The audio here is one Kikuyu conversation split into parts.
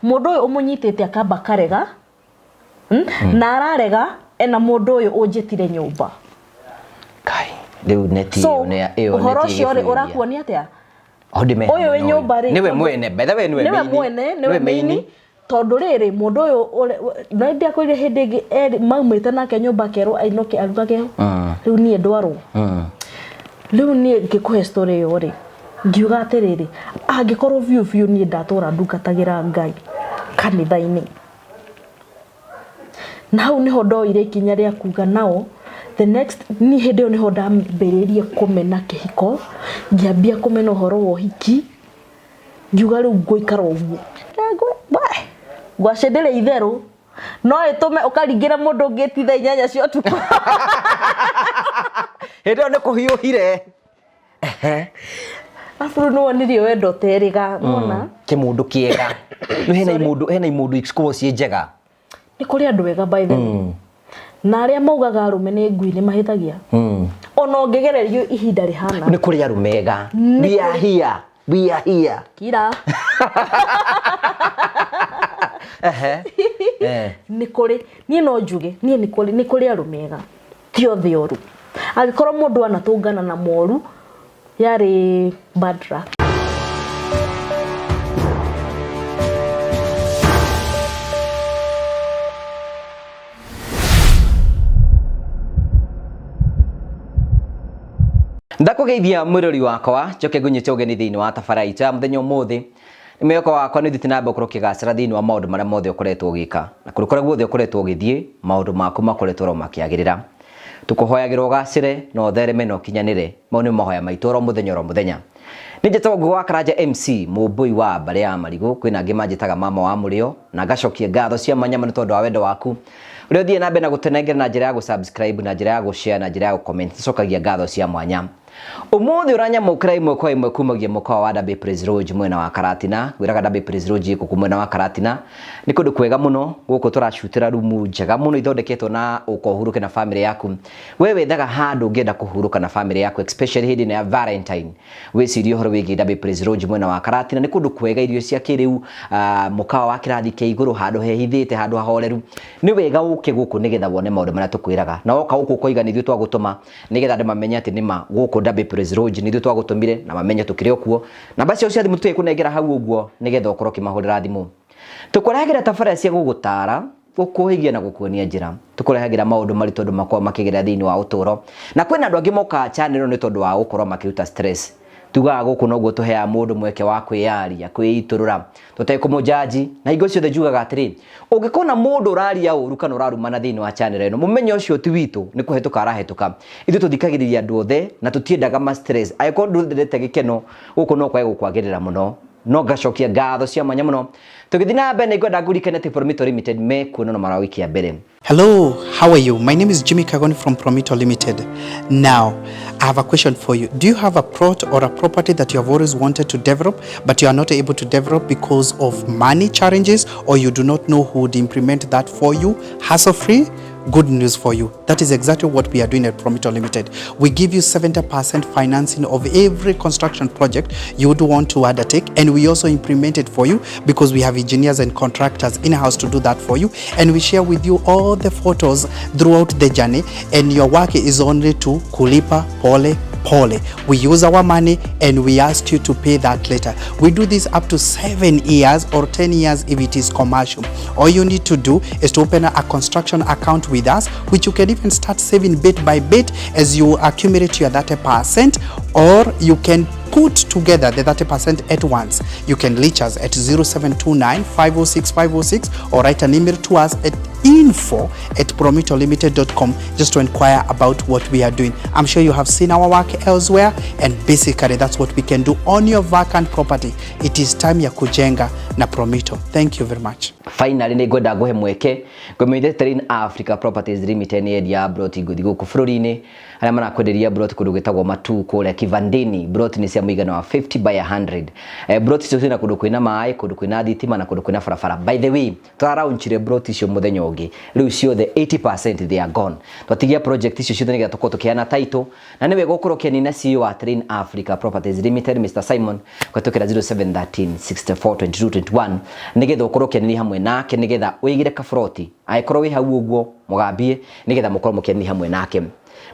Mũndũ ũyũ ũmũnyitĩte akamba karega, Na ararega ena mũndũ ũyũ ũnjĩtire nyũmba. Kai, rĩu neti So ĩyo nĩ ĩyo ũhoro neti ũcio rĩ, ĩgĩbuĩria. ũrakuonia atĩa? Hau ndĩme Ũyũ wĩ hamwe na ũyũ. nyũmba rĩ, Nĩwe tondũ- mwene, by the way nĩwe nĩwe main. Mwene, nĩwe main, tondũ rĩrĩ mũndũ ũyũ na ndiakwĩrire hĩndĩ ĩngĩ erĩ maumĩte nake nyũmba akerwo ainũke arugage rĩu niĩ ndwarwo. Rĩu niĩ ngĩkũhe story ĩyo rĩ, ngiuga atĩrĩrĩ, angĩkorwo biũ biũ niĩ ndatũra ndungatagĩra Ngai kanitha-inĩ, na hau nĩho ndoire ikinya rĩa kuga nao the next, niĩ hĩndĩ ĩyo nĩho ndambĩrĩirie kũmena kĩhiko, ngĩambia kũmena ũhoro wa ũhiki, ngiuga rĩu ngũikara ũguo. Ngwacĩ ndĩrĩ itherũ, no ĩtũme ũkaringĩra mũndũ ũngĩ ti thaa 8 cia ũtukũ. Hĩndĩ ĩyo nĩ kũhiũhire. Arabu rĩu nĩwonirie wendo ũterĩga, nĩwona? Kĩmũndũ kĩega. Rĩu hena imũndũ, hena imũndũ ikoragwo ciĩ njega. Nĩ kũrĩ andũ ega by the way. Na arĩa maugaga arũme nĩ ngui nĩ mahĩtagia. Ona ũngĩgererio ihinda rĩhana. Nĩ kũrĩ arũme ega. We are here. We are here. Kira. Ehe. Eh. Nĩ kũrĩ, niĩ no njuge, niĩ nĩ kũrĩ, nĩ kũrĩ arũme ega. Ti othe oru. Angĩkorwo mũndũ anatũngana na moru, yarĩ bad luck. Ndakũgeithia mwĩrori wakwa, njoke ngũnyite ũgeni thĩinĩ wa tabara itũ ya mũthenya ũmũthĩ. Nĩ mwĩhoko wakwa nĩ ũthiĩte na mbere gũkorwo ũkĩgacĩra thĩinĩ wa maũndũ marĩa mothe ũkoretwo ũgĩka. Na kũrĩ kũrĩa guothe ũkoretwo ũgĩthiĩ, maũndũ maku makoretwo oro makĩagĩrĩra. Tũkũhoyagĩra ũgacĩre na ũthereme na ũkinyanĩre. Mau nĩmo mahoya maitũ oro mũthenya oro mũthenya. Nĩ njĩtagwo Ngũgĩ wa Karanja MC, mũmbũi wa mbarĩ ya Marigũ. Kwĩna angĩ manjĩtaga mama wa mũrĩo. Na ngacokia ngatho cia mwanya mũno tondũ wa wendo waku ũrĩa ũthiĩ na mbere na gũtũnengera na njĩra ya gũ-subscribe, na njĩra ya gũ-share, na njĩra ya gũ-comment. Tũcokagia ngatho cia mwanya. Ũmũthĩ ũranyamũkĩra ĩmwe kwa ĩmwe kumagia mũkawa wa Derby Praise Lodge mwena wa Karatina. Ngwĩraga Derby Praise Lodge ĩ gũkũ mwena wa Karatina. Nĩ kũndũ kwega mũno, gũkũ tũracutĩra rumu njega mũno ithondeketwo na ũka ũhurũke na famĩlĩ yaku. We wethaga handũ ũngĩenda kũhurũka na famĩlĩ yaku especially hĩndĩ ĩno ya Valentine. Wĩcirie ũhoro wĩgiĩ Derby Praise Lodge mwena wa Karatina. Nĩ kũndũ kwega, irio cia kĩrĩu, mũkawa wa kĩrathi kĩa igũrũ, handũ hehithĩte, handũ hahoreru. Nĩ wega ũke gũkũ nĩgetha wone maũndũ marĩa tũkwĩraga. Na woka gũkũ ũkoiga nĩ ithuĩ twagũtũma, nĩgetha andũ mamenye atĩ nĩma gũkũ Derby Praise Lodge nĩ ithuĩ twagũtũmire na mamenye tũkĩrĩ o kuo. Namba ciao cia thimũ tũgĩkũnengera hau ũguo nĩgetha ũkorwo ũkĩmahũrĩra thimũ. Tũkũrehagĩra tabarĩra cia gũgũtara, gũkũhĩgia na gũkuonia njĩra. Tũkũrehagĩra maũndũ maritũ andũ makoragwo makĩgerera thĩinĩ wa ũtũũro. Na kwĩna andũ angĩ mokaga channel ĩno nĩ tondũ wa gũkorwo makĩruta stress. Tugaga gũkũ noguo tũheaga mũndũ mweke wa kwĩyaria, kwĩitũrũra, tũtekũmũnjanji. Na hingo ciothe njugaga atĩrĩ, ũngĩkona mũndũ ũraria ũru kana ũrarumana thĩinĩ wa channel ĩno, mũmenye ũcio ti witũ, nĩ kũhetũka arahĩtũka. Ithuĩ tũthikagĩrĩria andũ othe na tũtiendaga ma stress. Angĩkorwo ndwendete gĩkeno, gũkũ no kwage gũkwagĩrĩra mũno. No ngacokia ngatho cia mwanya mũno. Tũgĩthiĩ na mbere nĩ ngwenda ngũririkanie atĩ Promito Limited mekuo na mara wiki ya mbere. Hello, how are you? My name is Jimmy Kagoni from Promito Limited. Now, I have a question for you. Do you have a plot or a property that you have always wanted to develop, but you are not able to develop because of money challenges, or you do not know who would implement that for you hassle-free? Good news for you. That is exactly what we are doing at Promito Limited. We give you 70% financing of every construction project you would want to undertake, and we also implement it for you because we have engineers and contractors in-house to do that for you, and we share with you all the photos throughout the journey, and your work is only to kulipa pole pole. We use our money and we ask you to pay that later. We do this up to 7 years or 10 years if it is commercial. All you need to do is to open a construction account with us, which you can even start saving bit by bit as you accumulate your 30%, or you can put together the 30% at once. You can reach us at 0729 506 506 or write an email to us at info@promitolimited.com just to inquire about what we are doing. I'm sure you have seen our work elsewhere, and basically that's what we can do on your vacant property. It is time ya kujenga na Promito. Thank you very much. Finally nĩ ngwenda ngũhe mweke ngũmenyithie Terrain Africa Properties Limited nĩ endia broti ngũthi gũkũ bũrũri-inĩ arĩa marakwenderia broti kũndũ gwĩtagwo Matuu kũrĩa Kivandini. Broti nĩ cia mũigana wa 50 by 100. Broti icio ciĩna kũndũ kwĩna maĩ, kũndũ kwĩna thitima na kũndũ kwĩna barabara. By the way, tũraraunchire broti icio mũthenya ũngĩ, rĩu ciothe 80% they are gone. Twatigia project icio ciothe nĩgetha tũkorwo tũkĩheana title, na nĩ wega ũkorwo ũkĩanina CEO wa Terrain Africa Properties Limited Mr Simon kũhetũkĩra 0713 64 22 21 nĩgetha ũkorwo ũkĩanĩria hamwe nake nĩgetha ũigire kaburoti angĩkorwo wĩ hau ũguo mũgambie nĩgetha mũkorwo mũkĩanĩria hamwe nake.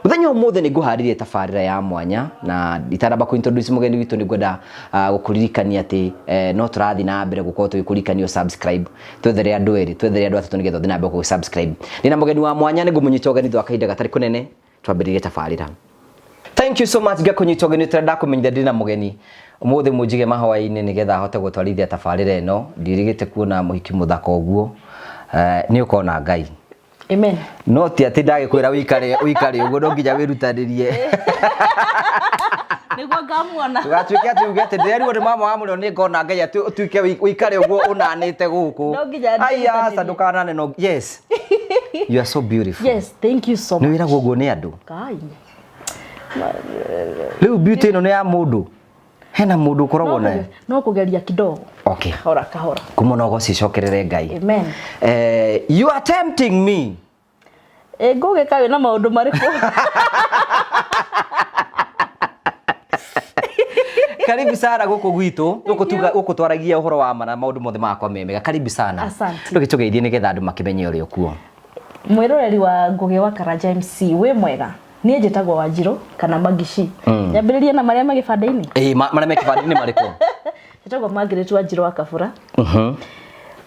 Mũthenya ũmũthĩ nĩ ngũharĩrie tabarĩra ya mwanya na itanamba kũ introduce mũgeni witũ nĩ ngwenda gũkũririkania atĩ no tũrathiĩ na mbere gũkorwo tũgĩkũririkania subscribe, twethere andũ erĩ, twethere andũ atatũ nĩgetha ũthiĩ na mbere gũ subscribe. Ndĩna mũgeni wa mwanya nĩ ngũmũnyita ũgeni thutha wa kahinda gatarĩ kũnene twambĩrĩrie tabarĩra. Thank you so much ngakũnyita ũgeni ũtarenda kũmenyithia ndĩna mũgeni ũmũthĩ, mũnjige mahoya-inĩ nĩgetha ahote gũtwarithia tabarĩra ĩno. Ndirĩgĩte kuona mũhiki mũthaka ũguo. Nĩ ũkona Ngai. Amen. No ti atĩ ndagĩkwĩra wĩikare wĩikare ũguo, no nginya wĩrutanĩrie. Nĩguo ngamuona. Ndũgatuĩke atĩ uge atĩ ndĩrerirwo nĩ mama wa mũrĩo nĩ ngona Ngai atĩ ũtuĩke wĩikare ũguo ũnanĩte gũkũ. No nginya Ai aca ndĩrutanĩrie. ndũkanane no yes. You are so beautiful. Yes, thank you so Nĩ much. wĩragwo ũguo nĩ andũ. Ngai. Rĩu beauty ĩno nĩ ya mũndũ. Hena mũndũ ũkoragwo nayo. No kũgeria kidogo. Okay. Kahora kahora. Kuma no gũcicokerere Ngai. Amen. You are tempting me. Ĩ ngũgĩka wĩna maũndũ marĩkũ? Karibu sana gũkũ gwitũ, gũkũ tuga gũkũ twaragia ũhoro wa ma na maũndũ mothe makwa me mega. Karibu sana. Asante. Ndũgĩtũgeithie nĩgetha andũ makĩmenye ũrĩa ũkuo. Mwĩroreri wa Ngũgĩ wa Karanja MC wĩ mwega. Niĩ njĩtagwo Wanjirũ kana Magici. Nyambĩrĩrie na marĩa me gĩbandĩ-inĩ. Ĩĩ marĩa me kĩbandĩ-inĩ marĩkũ? Njĩtagwo Margaret Wanjirũ wa Kabura.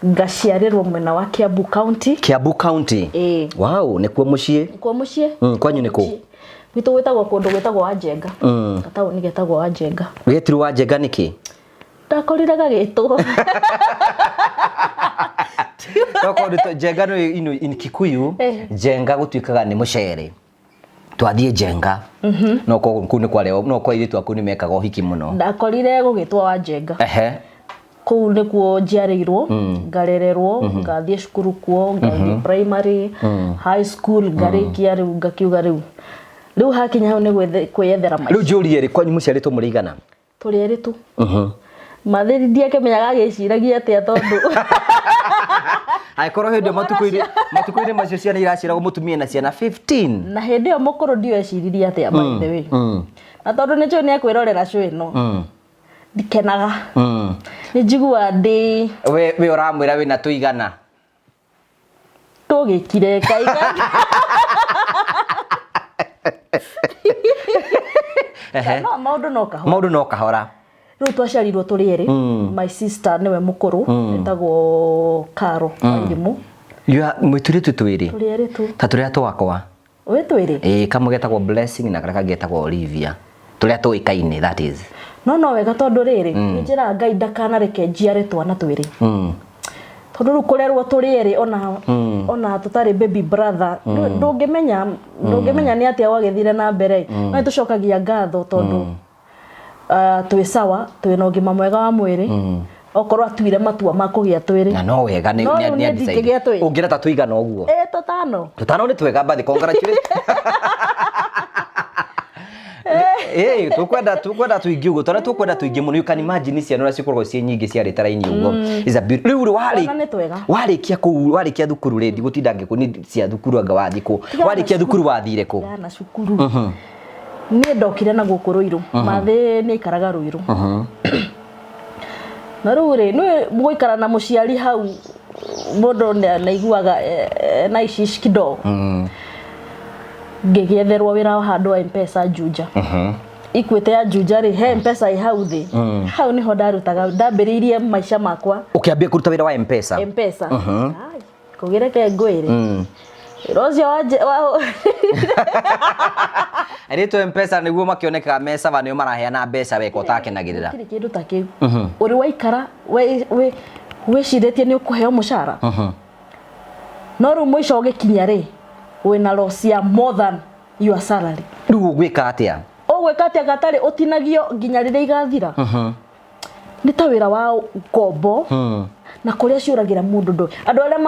Ngaciarĩrwo mwena wa Kiambu County. Kiambu County. Ĩĩ. Wow, nĩkuo mũciĩ. Kuo mũciĩ. Kwanyu nĩ kũ? Gwitũ gwĩtagwo kũndũ gwĩtagwo Wanjenga. Gataũni getagwo Wanjenga. Getirwo Wanjenga nĩkĩ? Ndakorire gagĩtwo. Tokorwo nĩ Njenga nĩ in Kikuyu, Njenga gũtuĩkaga nĩ mũcere. Twathiĩ Njenga. No kũu nĩ kwarĩ no kwa airĩtu aku nĩ mekaga ũhiki mũno. Ndakorire gũgĩtwo Wanjenga. Ehe. Kũu nĩkuo njiarĩirwo, ngarererwo, ngathiĩ cukuru kuo, ngathiĩ primary, high school, ngarĩkia rĩu ngakiuga rĩu. Rĩu hakinya hau nĩ kwĩyethera maica. Rĩu njũrie rĩ, kwanyu mũciarĩtwo mũrĩ aigana? Tũrĩ erĩ tu. Mathĩri ndiakĩmenyaga agĩciragia atĩa tondũ Angĩkorwo hĩndĩ ĩyo matukũ-inĩ matukũ-inĩ macio ciana iraciaragwo mũtumia na ciana 15. Na hĩndĩ ĩyo mũkũrũ ndiũ eciririe atĩa, by the way. Na tondũ nĩ njũĩ nĩ ekwĩrorera show ĩno. Ndikenaga. Nĩ njiguaga ndĩ We ũramwĩra wĩna tũigana? Tũgĩkire kaigana. No maũndũ no kahora. Maũndũ no kahora. Rĩu twaciarirwo tũrĩ erĩ. My sister nĩwe mũkũrũ, etagwo Karo Wairimũ. Mwĩturĩtu twĩrĩ? Tũrĩ erĩ tu. Ta tũrĩa twakwa. Wĩ twĩrĩ? Ĩĩ, kamwe getagwo Blessing na karĩa kangĩ getagwo Olivia. Tũrĩa tũĩkaine that is. No wega tondũ rĩrĩ, nĩ njĩraga Ngai ndakanareke njiare twana twĩrĩ. Tondũ rĩu kũrerwo tũrĩ erĩ ona tũtarĩ baby brother, ndũngĩmenya nĩ atĩa gwagĩthire na mbere. No nĩ tũcokagia ngatho tondũ twĩ sawa, twĩna ũgima mwega wa mwĩrĩ. Okorwo atuire matua ma kũgĩa twĩrĩ. Na no wega nĩ No rĩu nĩ niĩ decide. ndingĩgĩa twĩrĩ. Ũngĩra ta tũigana ũguo? Ĩ tũtano. Tũtano nĩ twega bathi, congratulations. Ĩĩ, tũkwenda tũingĩ ũguo, twana tũkwenda tũingĩ mũno. You can imagine ciana ũrĩa cikoragwo ciĩ nyingĩ ciarĩte raini ũguo. Is a beauty. Rĩu rĩ, Twana nĩ twega. warĩkia kũu, warĩkia thukuru rĩ, ndigũtinda ngĩkũ nĩ cia thukuru anga wathiĩ kũ? Tigana Warĩkia thukuru wathire kũ? Tigana na cukuru. Niĩ ndokire na gũkũ Rũirũ. Mathĩ nĩ aikaraga Rũirũ. Na rĩu rĩ, nĩ gũikara na mũciari hau mũndũ nĩ aiguaga na ici kidogo. Ngĩgĩetherwo wĩra wa handũ wa M-Pesa Juja. Equity ya Juja rĩ, he M-Pesa ĩ hau thĩ. Hau nĩho ndarutaga, ndambĩrĩirie maica makwa. Ũkĩambia kũruta wĩra wa M-Pesa? M-Pesa. Ai, kũgĩreke ngwĩre. Wĩra ũcio wa Airĩtu a M-Pesa nĩguo makĩonekaga me sawa, nĩo maraheana mbeca weka ũtakenagĩrĩra. Gũtirĩ kĩndũ ta kĩu. Ũrĩ waikara wĩcirĩtie nĩ ũkũheo mũcara. No rĩu mũico ũgĩkinya rĩ, wĩna loss ya more than your salary. Rĩu ũgwĩka atĩa? Ũgwĩka atĩa gatarĩ ũtinagio nginya rĩrĩa igathira? Nĩ ta wĩra wa ngombo na kũrĩa ciũragĩra mũndũ ndũ andũ arĩa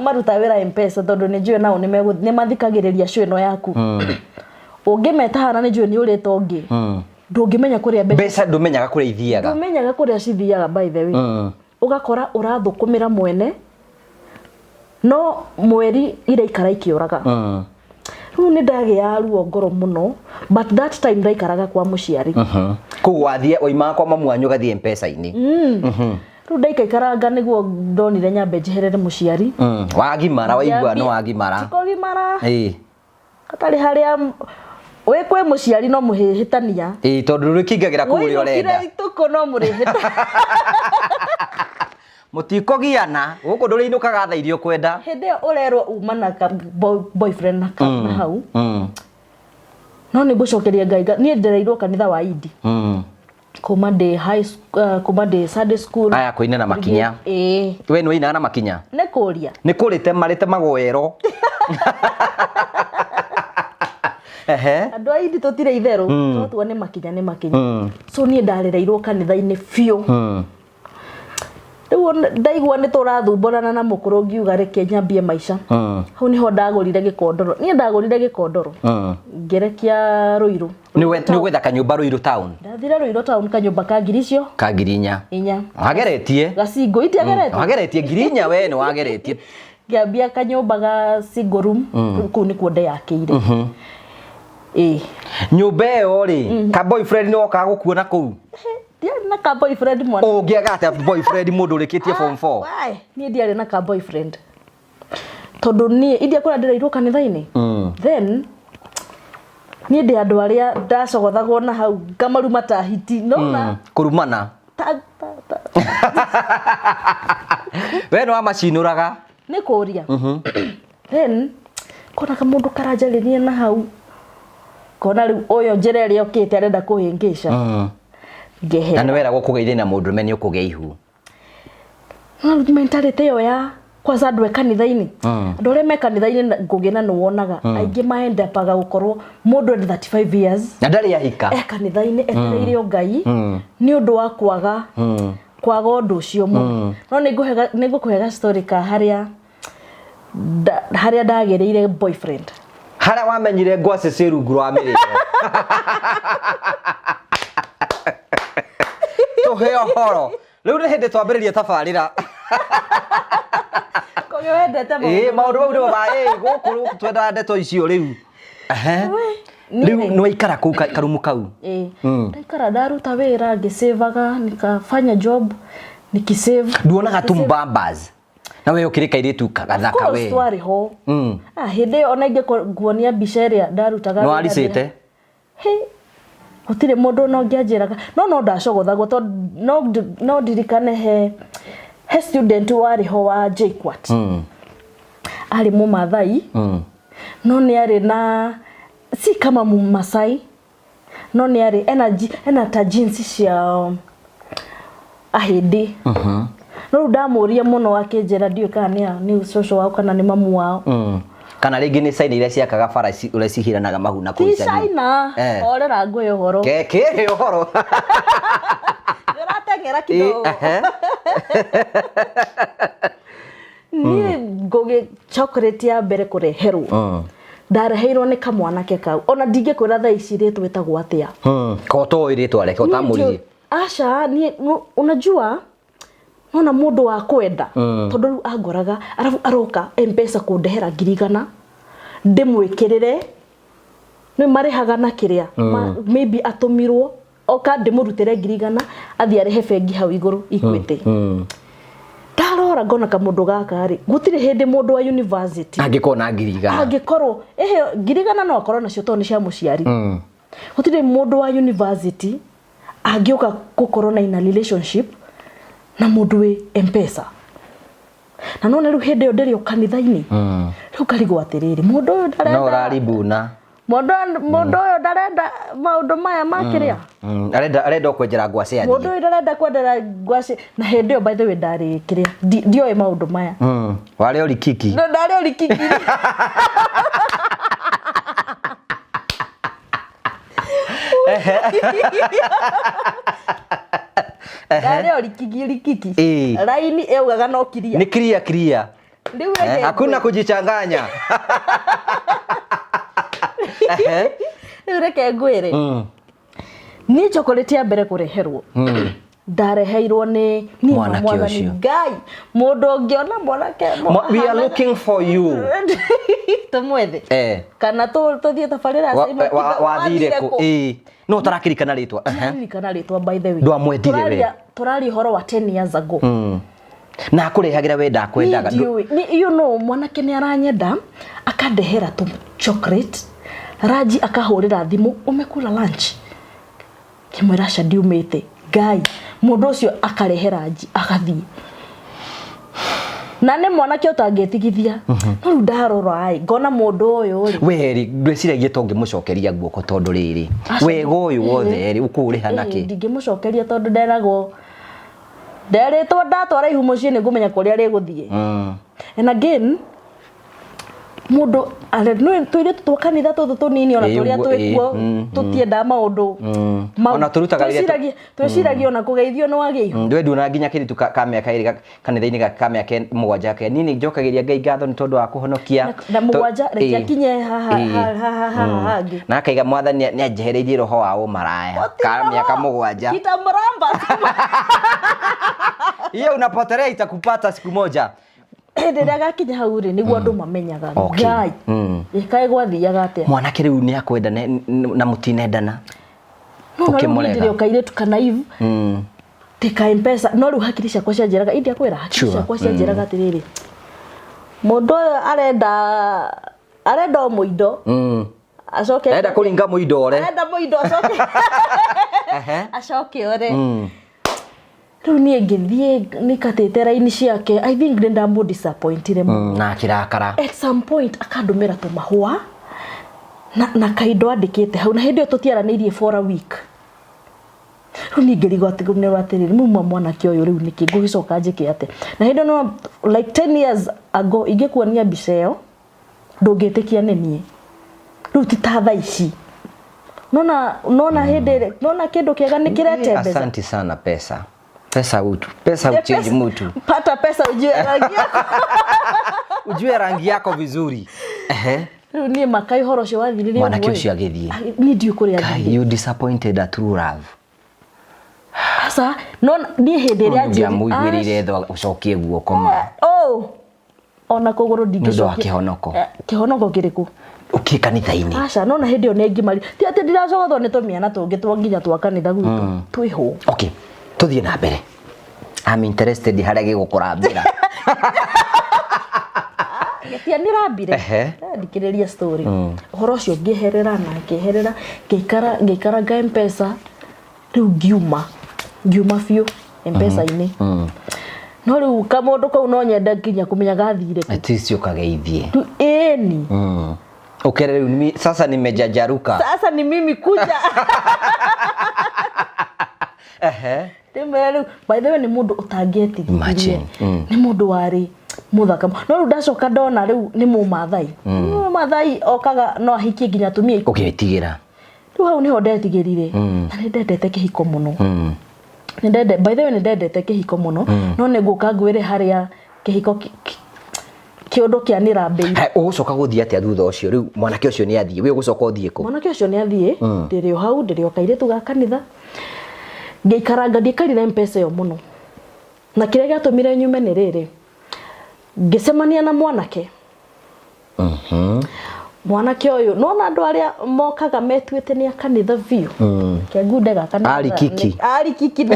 marutaga wĩra Mpesa, tondũ nĩ njũĩ nao nĩ mathikagĩrĩria show ĩno yaku. Ũngĩmeta hana, nĩ njũĩ nĩ ũrĩte ũngĩ, ndũngĩmenya kũrĩa mbeca Mbeca ndũmenyaga kũrĩa ithiaga. Ndũmenyaga kũrĩa cithiaga, by the way. Ũgakora ũrathũkũmĩra mwene, no mweri iraikara ikĩũraga. Rĩu nĩ ndagĩa ruo ngoro mũno, but that time ndaikaraga kwa mũciari. Koguo wathiĩ waimaga kwa mamu wanyu ũgathiĩ Mpesa-inĩ? Rĩu ndaikaikaranga nĩguo ndonire nyambe njeherere mũciari. Wagimara, waigua nĩ wagimara. Tikũgimara. Ĩĩ. Hatarĩ harĩa wĩ kwĩ mũciari no mũhĩhĩtania. Ĩĩ, tondũ rũkingagĩra kũu ũrĩa ũrenda. Wĩinũkire itukũ no mũrĩhĩta. Mũtikũgiana gũkũ, ndũrĩinũkaga thaa iria ũkwenda. Hĩndĩ ĩyo ũrerwo uma na ka boyfriend na hau. No nĩ ngũcokeria Ngai niĩ ndereirwo kanitha wa Indi kuma ndĩ high kuma ndĩ Sunday school. Aya kũina na makinya. Ĩĩ. We nĩ wainaga na makinya? Nĩ kũria. Nĩ kũrĩte marĩte magwero. Ehe. Andũ a Indi tũtirĩ itherũ, twatua nĩ makinya nĩ makinya. So niĩ ndarereirwo kanitha-inĩ biũ. Rĩu ndaigua nĩ tũrathumbũrana na mũkũrũ, ngiuga reke nyambie maica. Hau nĩho ndagũrire gĩkondoro, niĩ ndagũrire gĩkondoro ngĩrekia Rũirũ. Nĩ ũgwetha kanyũmba Rũirũ town? Ndathire Rũirũ town, kanyũmba ka ngiri icio Ka 4,000. 4. Wageretie. Gacingo itiageretie. Wageretie 4,000, we nĩ wageretie. Ngĩambia kanyũmba ga single room. Rĩu kũu nĩkuo ndeyakĩire, ĩĩ. Nyũmba ĩyo rĩ, ka boyfriend nĩ wokaga gũkuona kũu? Ndiarĩ na ka boyfriend, mwana. Ũngĩaga atĩa boyfriend mũndũ ũrĩkĩtie form 4? Why? Niĩ ndiarĩ na ka boyfriend tondũ niĩ india kũrĩa ndĩreirwo kanitha-inĩ. Then niĩ ndĩ andũ arĩa ndacogothagwo na hau ngamaruma ta hiti nona. Kũrumana. Ta, ta, ta. We nĩ wamacinũraga. Nĩ kũria. Then kona kamũndũ karanjarĩria na hau, kona rĩu ũyũ njĩra ĩrĩa okĩte arenda kũhĩngĩca. Na Ngehera. Nĩ weragwo kũgeithania na mũndũrũme nĩ ũkũgĩa ihu? No mentality ĩyo ya kwanza andũ e kanitha-inĩ, andũ arĩa me kanitha-inĩ ngũgĩ na nĩ wonaga aingĩ maendapaga gũkorwo mũndũ ena 35 years Na ndarĩ ahika. E kanitha-inĩ etereire o Ngai nĩ ũndũ wa kwaga ũndũ ũcio mũno. No nĩ ngũkũhe ga story ka harĩa harĩa ndagĩrĩire boyfriend. Harĩa wamenyire ngwacĩ ciĩ rungu rwa mĩrĩo, tũhe ũhoro. Rĩu nĩ hĩndĩ twambĩrĩria tabarĩra. Kũgĩ wendete Ĩĩ, maũndũ mau nĩmo ma ĩĩ gũkũ twendaga ndeto icio rĩu. Ehe. Rĩu nĩ waikara kũu karumu kau? Ĩĩ, ndaikara, ndaruta wĩra ngĩsavaga, nikafanya job nikisave. Nduonaga tu mbambas na we ũkĩrĩ kairĩtu kagathaka? Course. We. Twarĩ ho. Ah, hĩndĩ ĩyo ona ingĩ nguonia mbica ĩrĩa ndarutaga Nĩ wĩra. waricĩte? Hĩ, gũtirĩ mũndũ ona ũngĩanjĩraga, no ndacogothagwo tondũ no ndirikane he student warĩ ho wa JKUAT, arĩ Mũmathai, no nĩ arĩ na si kama Mũmasai, no nĩ arĩ ena ta jeans cia Ahĩndĩ. No rĩu ndamũria mũno akĩnjĩra ndiũĩ kana nĩ cũcũ wao kana nĩ mamu wao. Kana rĩngĩ nĩ China iria ciakaga bara ũrĩa cihiranaga mahu na Ti kũu icagi. China. Orera ngũĩ ũhoro. Kĩhĩ ũhoro. Ũrateng'era kidogo. Niĩ ngũgĩ chocolate ya mbere kũreherwo ndareheirwo nĩ kamwanake kau, ona ndingĩkwĩra thaa ici rĩtwa ĩtagwo atĩa. Ko toĩ rĩtwa rĩake ũtamũririe? Aca, niĩ unajua nona mũndũ wa kwenda, tondũ rĩu angoraga arabu aroka Mpesa kũndehera 100,000 ndĩmwĩkĩrĩre, nĩ marĩhaga na kĩrĩa maybe atũmirwo oka ndĩmũrutĩre 100,000 athiĩ arĩhe bengi hau igũrũ Equity. Ndarora ngona kamũndũ gaka rĩ, gũtirĩ hĩndĩ mũndũ wa university angĩkorwo na 100,000. Angĩkorwo ĩheo 100,000 no akorwo nacio tondũ nĩ cia mũciari. Gũtirĩ mũndũ wa university angĩũka gũkorwo na ina relationship na mũndũ wĩ Mpesa. Na nona rĩu hĩndĩ ĩyo ndĩrĩ o kanitha-inĩ, rĩu ngarigwo atĩrĩrĩ, mũndũ ũyũ No ndarenda ũraribuna. Mũndũ ũyũ ndarenda maũndũ maya ma kĩrĩa. Arenda o kwenjera ngwacĩ Mũndũ athiĩ. Ũyũ ndarenda kwendera ngwacĩ. Na hĩndĩ ĩyo, by the way, ndarĩ kĩrĩa, ndioĩ maũndũ maya. Warĩ orikiki. No ndarĩ orikiki. Ndarĩ o rikiki rikiki. Ĩĩ. Raini ĩugaga no kiria. Nĩ clear clear. Rĩu reke Hakuna kujichanganya. Ehe. Rĩu reke ngwĩre. Niĩ chocolate ya mbere kũreherwo ndareheirwo nĩ niĩ Mwanake mwathani ũcio. Ngai mũndũ ũngĩona mwanake We are looking for you. Tũmwethe kana tũthiĩ tabarĩra. Wathire kũ? Ĩĩ. No ũtarakĩrikana rĩtwa. Ehe. Ndirikana rĩtwa, by the way. Ndwamwendire we. Tũraria ũhoro wa 10 years ago. Na akũrehagĩra we ndakwendaga. Niĩ ndiũĩ. Mwanake nĩ aranyenda, akandehera tũ chocolate ranji, akahũrĩra thimũ, "Umekula lunch?" Ngĩmwĩra, "Aca, ndiumĩte." Ngai, mũndũ ũcio akarehe ranji agathiĩ, na nĩ mwanake ũtangĩtigithia. No rĩu ndarora ĩ, ngona mũndũ ũyũ rĩ, We rĩ, ndwĩciragia to ũngĩmũcokeria guoko, tondũ rĩrĩ, Aca. wega ũyũ wothe rĩ, ũkũũrĩha nakĩ? Ndingĩmũcokeria tondũ nderagwo, nderĩtwo ndatwara ihu mũciĩ nĩ ngũmenya kũrĩa rĩgũthiĩ. And again, mũndũ tũirĩtu twa kanitha tũtũ tũnini, ona tũrĩa twĩkuo, tũtiendaga maũndũ mau. Ona tũrutaga wĩra Twĩciragia ona kũgeithio nĩ wagĩa ihu. Ndwe nduona nginya kĩritu ka mĩaka 2 kanitha-inĩ ka mĩaka 7 ke niĩ nĩ njokagĩria Ngai ngatho nĩ tondũ wa kũhonokia. Na 7, reke akinye haha haha haha hangĩ. Na akaiga, "Mwathani nĩ anjehereirie roho wa ũmaraya ka mĩaka 7." Kitamramba. Hiyo unapotelea itakupata siku moja. Hĩndĩ ĩrĩa gakinya hau rĩ, nĩguo andũ mamenyaga. Ngai, ĩkaĩ gwathiaga atĩa? Mwanake rĩu nĩ akwenda na mũtinendana. No na rĩu Ũkĩmũrega. niĩ ndĩrĩ o kairĩtu kanaivu tika Mpesa, no rĩu hakiri ciakwa cianjĩraga, indiakwĩra, hakiri ciakwa cianjĩraga atĩrĩrĩ, mũndũ ũyũ arenda o mũindo acoke. Arenda kũringa mũindo ore. Arenda mũindo acoke acoke ore. Rĩu niĩ ngĩthiĩ nikatĩte raini ciake. I think nĩ ndamũ disappointire mũno. Na akĩrakara. At some point akandũmĩra tũmahũa na kaindo andĩkĩte hau, na hĩndĩ ĩyo tũtiaranĩirie for a week. Rĩu niĩ ngĩrigwo atĩ atĩrĩrĩ, muma mwanake ũyũ rĩu nĩkĩ ngũgĩcoka njĩke atĩa? Na hĩndĩ ĩyo no like 10 years ago, ingĩkuonia mbica ĩyo ndũngĩtĩkia nĩ niĩ. Rĩu ti ta thaa ici, nona hĩndĩ ĩrĩa nona kĩndũ kĩega nĩ kĩrete mbeca. Asante sana. Pesa, pesa, utu pesa uchange mtu. Pata pesa ujue rangi yako. Ujue rangi yako vizuri. Ehe. Rĩu niĩ makai ũhoro ũcio wathirire Mwanake ũguo ĩ. ũcio agĩthiĩ. Niĩ ndiũĩ kũrĩa Kai, athire. you disappointed a true love. Aca, no niĩ hĩndĩ ĩrĩa Ũngĩamũiguĩrĩire tho ũcokie guoko ma. Oh, ona kũgũrũ Nĩ ũndũ wa ndingĩcokia. kĩhonoko. Kĩhonoko kĩrĩkũ? Ũkĩ kanitha-inĩ. Aca, nona hĩndĩ ĩyo nĩ ngimari, ti atĩ ndiracogothwo nĩ tũmĩana tũngĩ twa nginya twa kanitha gwitũ twĩho. Okay, tũthiĩ na mbere. I'm interested harĩa gĩgũkũrambĩra. Gĩtianĩrambire. Thikĩrĩria story. Ũhoro ũcio ngĩeherera na ngĩeherera, ngĩikara ngĩikara nga Mpesa. Rĩu ngiuma biũ Mpesa-inĩ. No rĩu kamũndũ kau no nyende nginya kũmenya gathire kũ. At least ũkageithie. Rĩu ĩni. Ukere rĩu sasa nimejajaruka. Sasa ni mimi kuja. Ndĩmwĩre rĩu, by the way, nĩ mũndũ ũtangĩetigithirie. Imagine. Nĩ mũndũ warĩ mũthaka, no rĩu ndacoka ndona rĩu nĩ mũmathai. Mũmathai okaga no ahikie nginya atumia 10. Ũgĩtigĩra. Rĩu hau nĩho ndetigĩrire, na nĩ ndendete kĩhiko mũno. Nĩ ndende, by the way, nĩ ndendete kĩhiko mũno, no nĩ ngũka ngwĩre harĩa kĩhiko kĩũndũ kĩanĩrambĩire. Hai, ũgũcoka gũthiĩ atĩa thutha ũcio? Rĩu mwanake ũcio nĩ athiĩ, we ũgũcoka ũthiĩ kũ? Mwanake ũcio nĩ athiĩ, ndĩrĩ o hau, ndĩrĩ o kairĩtu ga kanitha. Ngĩikaranga, ndiaikarire Mpesa ĩyo mũno, na kĩrĩa gĩatũmire nyume nĩ rĩrĩ, ngĩcemania na mwanake. Mwanake ũyũ, nona andũ arĩa mokaga metuĩte nĩ a kanitha biũ, kĩngunde ga kanitha. Ari kiki. Ari kiki.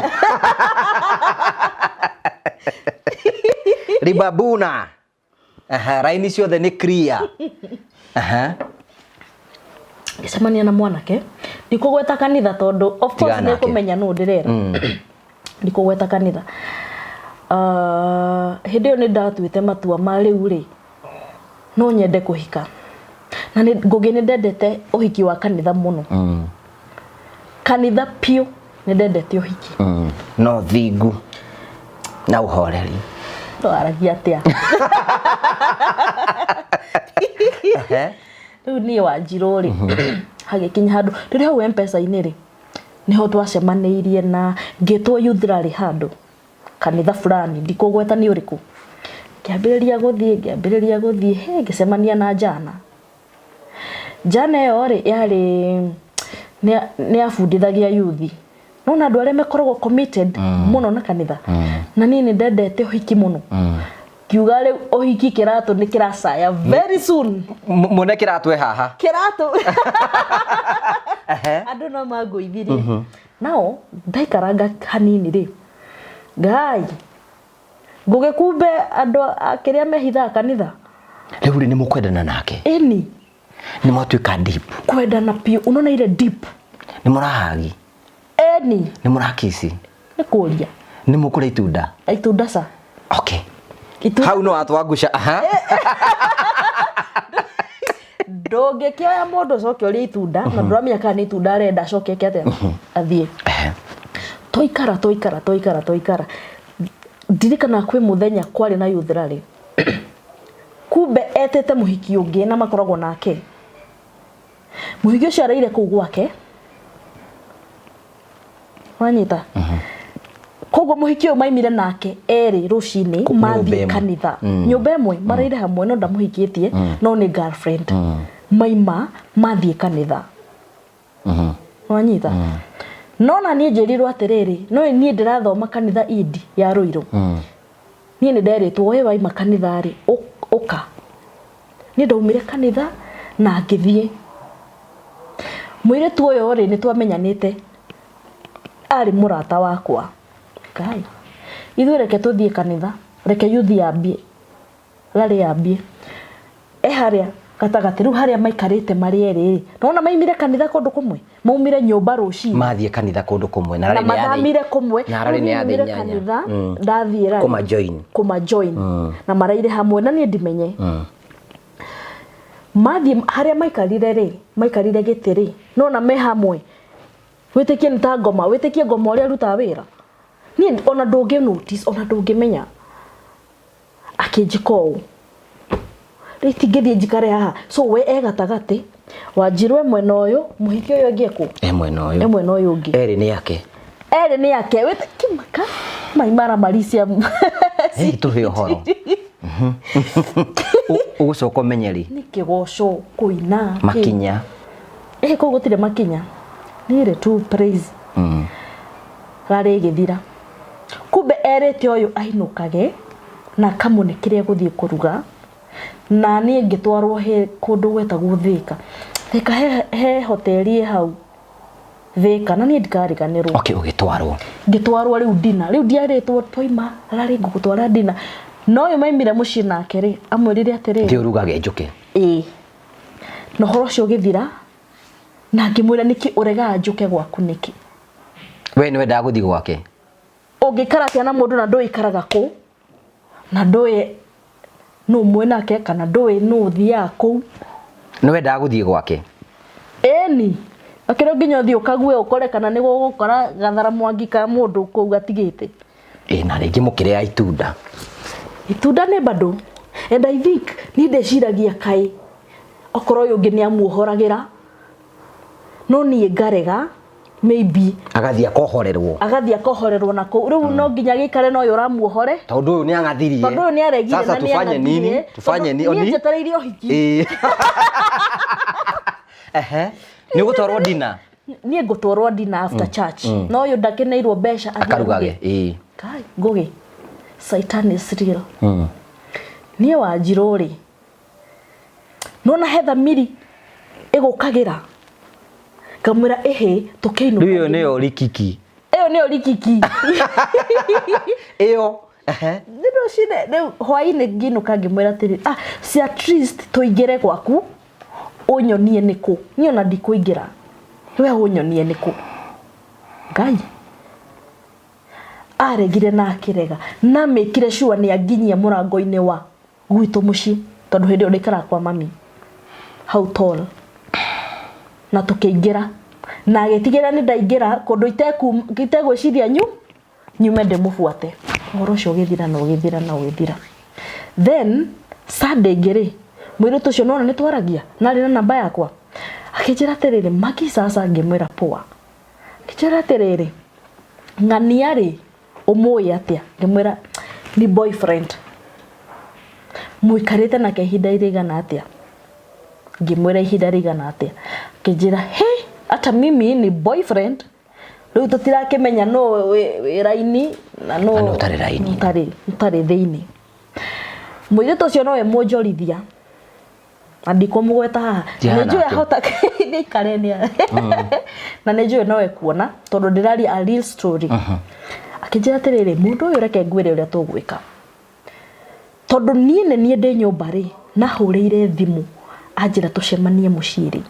Ribabuna. Aha, raini ciothe nĩ clear. Aha. Ngĩcemania na mwanake, ndikũgweta kanitha tondũ of course Tigana nĩ nake. kũmenya nũ ndĩrera. Ndikũgweta kanitha. Hĩndĩ ĩyo nĩ ndatuĩte matua ma rĩu rĩ, no nyende kũhika, na nĩ Ngũgĩ nĩ ndendete ũhiki wa kanitha mũno. Kanitha piũ, nĩ ndendete ũhiki. No thingu na ũhoreri. Ndwaragia atĩa? Rĩu niĩ Wanjirũ rĩ, hagĩkinya handũ rĩrĩa hau Mpesa-inĩ rĩ, Niho twacemanĩirie na ngĩtwo youth rally handũ kanitha fulani, ndikũgweta nĩ ũrĩkũ. Ngĩambĩrĩria gũthiĩ, ngĩambĩrĩria gũthiĩ, he ngĩcemania na njana. Njana ĩyo rĩ, yarĩ nĩ yabundithagia yuthi. Nona andũ arĩa makoragwo committed mũno na kanitha. Na niĩ nĩ ndendete ũhiki mũno. Ngiuga rĩu ũhiki kĩratũ nĩ kĩracaya very soon. Muone kĩratũ e haha. Kĩratũ. Andũ no mangũithirie. Nao ndaikaranga hanini rĩ, Ngai, ngũgĩkumbe andũ a kĩrĩa mehithaga kanitha. Rĩu rĩ, nĩ mũkwendana nake? Ĩni. Nĩ mwatuĩka deep? Kwendana biũ, unaona ile deep. Nĩ mũrahagi? Ĩni. Nĩ mũrakici? Nĩ kũria. Nĩ mũkũrĩa itunda? Itunda ca. Okay. Itunda. Hau no watwangusha. Aha. Ndũngĩkĩoya mũndũ ũcoke ũrĩe itunda na ndũramenya kana nĩ itunda arenda acoke eke atĩa athiĩ. Twaikara twaikara twaikara twaikara, ndirikana kwĩ mũthenya kwarĩ na youth rally, kumbe etĩte mũhiki ũngĩ na makoragwo nake. Mũhiki ũcio araire kũu gwake, wanyita? Koguo mũhiki ũyũ maimire nake erĩ rũcinĩ mathiĩ nyũmba ĩmwe. Kanitha nyũmba ĩmwe maraire hamwe, no ndamũhikĩtie, no nĩ girlfriend. Maima mathiĩ kanitha, wanyita? No na niĩ njĩrirwo atĩrĩrĩ, no niĩ ndĩrathoma kanitha indi ya Ruiru. Niĩ nĩ nderĩtwo we waima kanitha rĩ, ũka. Niĩ ndaumire kanitha na ngĩthiĩ. Mũirĩtu ũyũ rĩ, nĩ twamenyanĩte, arĩ mũrata wakwa. Ngai, ithuĩ reke tũthiĩ kanitha, reke youth yambie, rally yambie. E harĩa gatagatĩ, rĩu harĩa maikarĩte marĩ erĩ rĩ, nĩwona maimire kanitha kũndũ kũmwe, maumire nyũmba rũcinĩ. Mathiĩ kanitha kũndũ kũmwe. Na rally nĩ ya thaa- mathamire kũmwe. Na rally Rĩu nĩ ya niĩ thaa nyumire 8. Kanitha ndathiĩ rally. Kũma join. Kũma join. Na maraire hamwe na niĩ ndimenye. Mathiĩ harĩa maikarire rĩ, maikarire gĩtĩ rĩ, nona me hamwe. Wĩtĩkie nĩ ta ngoma, wĩtĩkie ngoma ũrĩa arutaga wĩra. Niĩ ona ndũngĩ notice, ona ndũngĩmenya. Akĩnjĩka ũũ. Rĩu itingĩthiĩ njikare haha. So we e gatagatĩ, Wanjirũ e mwena ũyũ, mũhiki ũyũ ũngĩ ekũ? E mwena ũyũ. E mwena ũyũ ũngĩ. Erĩ nĩ ake. Erĩ nĩ ake. Wĩtĩkie maka maimara maricia. Hey, tũhe ũhoro. Ũgũcoka ũmenye rĩ? Nĩ kĩgoco, kũina. Makinya. Ĩ kũu gũtirĩ makinya. Nĩ rĩ tu praise. Rarĩ ĩgĩthira. Kumbe erĩte ũyũ ainũkage na akamũne kĩrĩa egũthiĩ kũruga. Na niĩ ngĩtwarwo he kũndũ gwetagwo Thĩka. Thĩka he hoteli ĩ hau Thĩka, na niĩ ndikariganĩrwo. Okay, ũgĩtwarwo. Ngĩtwarwo rĩu dinner. Rĩu ndiarĩtwo twaima rarĩ ngũgũtwara dinner. Na ũyũ maimire mũciĩ nake rĩ, amwĩrire atĩrĩrĩ. Thiĩ ũrugage njũke. Ĩĩ. Na ũhoro ũcio ũgĩthira, na ngĩmwĩra nĩkĩ ũregaga njũke gwaku nĩkĩ? We nĩ wendaga gũthiĩ gwake? Ũngĩikara atĩa na mũndũ na ndũĩ aikaraga kũ, na ndũĩ nũ mwĩ nake, kana ndũĩ nũ ũthiaga kũu. Nĩ wendaga gũthiĩ gwake? Ĩni. Akĩrĩ nginya ũthiĩ ũkague ũkore kana nĩ gũgũkora gathara mwangi ka mũndũ kũu atigĩte. Ĩ na rĩngĩ mũkĩrĩa itunda. Itunda nĩ bado. And I think niĩ ndĩciragia kaĩ okorwo ũyũ ũngĩ nĩ amuohoragĩra, no niĩ ngarega maybe. Agathiĩ akohorerwo. Agathiĩ akohorerwo na kũu. Rĩu no nginya gĩikare na ũyũ ũramuohore. Tondũ ũyũ nĩ ang'athirie. Tondũ ũyũ nĩ aregire. Sasa na nĩ tufanye nini? ang'athirie. Tufanye Tondũ nini? niĩ njetereire ũhiki. Ĩĩ. Ehe. Nĩ ũgũtwarwo dinner? Niĩ ngũtwarwo dinner after church. No ũyũ ndakeneirwo mbeca athiĩ Akarugage. aruge. Ĩĩ. Kai, Ngũgĩ. Satan is real. Niĩ Wanjirũ rĩ, nona he thamiri ĩgũkagĩra ngamwĩra ĩhĩ tũkĩinũka. Rĩu ĩyo nĩyo rikiki. Ĩyo nĩyo rikiki. Ĩyo. Ehe. Nĩ rũcinĩ rĩu hwainĩ ngĩinũka ngĩmwĩra atĩrĩ, ah, si at least tũingĩre gwaku ũnyonie nĩkũ, niĩ ona ndikũingĩra, we ũnyonie nĩkũ. Ngai aregire na akĩrega na mĩkire sure nĩ anginyia mũrango-inĩ wa gwitũ mũciĩ, tondũ hĩndĩ ĩyo ndaikaraga kwa mami hau tall. Na tũkĩingĩra na agĩtigĩrĩra nĩ ndaingĩra kũndũ itegwĩciria nyume ndĩmũbuate. Ũhoro ũcio ũgĩthira na ũgĩthira na ũgĩthira. Then Sunday ĩngĩ rĩ, mũirĩtu ũcio nĩwona nĩ twaragia na arĩ na namba yakwa, akĩnjĩra atĩrĩrĩ, Magi, sasa. Ngĩmwĩra poa. Akĩnjĩra atĩrĩrĩ, ng'ania rĩ, ũmũĩ atĩa? Ngĩmwĩra nĩ boyfriend. Mũikarĩte nake ihinda rĩigana atĩa? Ngĩmwĩra ihinda rĩigana atĩa. Akĩnjĩra he, hata mimi ni boyfriend. Rĩu tũtirakĩmenya nũ wĩ raini na nũ Na nũ ũtarĩ raini. Ũtarĩ thĩinĩ. Mũirĩtu ũcio nowe mũnjorithia na ndikũmũgweta haha. Ndihana Nĩ njũĩ atĩa? ahota nĩ aikare nĩ na nĩ njũĩ nowe kuona tondũ ndĩraria a real story. Akĩnjĩra atĩrĩrĩ, mũndũ ũyũ reke ngwĩre ũrĩa tũgwĩka. Tondũ niĩ nĩ niĩ ndĩ nyũmba rĩ, nahũrĩire thimũ anjĩra tũcemanie mũciĩ rĩ,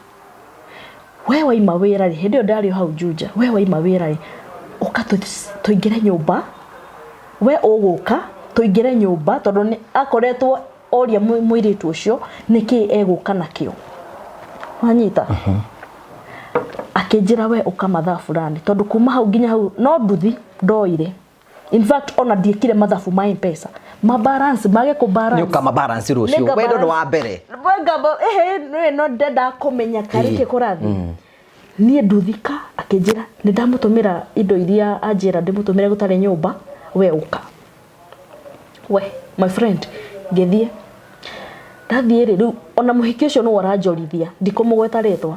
we waima wĩra rĩ, hĩndĩ ĩyo ndarĩ o hau Juja, we waima wĩra rĩ, ũka tũingĩre nyũmba, we ũgũka tũingĩre nyũmba tondũ nĩ akoretwo oria mũirĩtu ũcio nĩkĩ egũka nakĩo. Wanyita? Akĩnjĩra we ũka mathaa fulani tondũ kuma hau nginya hau no nduthi ndoire. In fact ona ndiĩkire mathabu ma M-Pesa. Ma balance mage kũ balance. Nĩ ũkama balance rũciũ. Nĩnga Wendo nĩ balance. wa mbere. Ngamba ehe nĩ no ndendaga kũmenya karĩ kĩ kũrathiĩ. Niĩ nduthika akĩnjĩra nĩ ndamũtũmĩra indo iria anjĩra ndĩmũtũmĩre gũtarĩ nyũmba we ũka. We my friend ngĩthiĩ ndathiĩ rĩ rĩu ona mũhiki ũcio nĩwe ũranjorithia ndikũmũgweta rĩtwa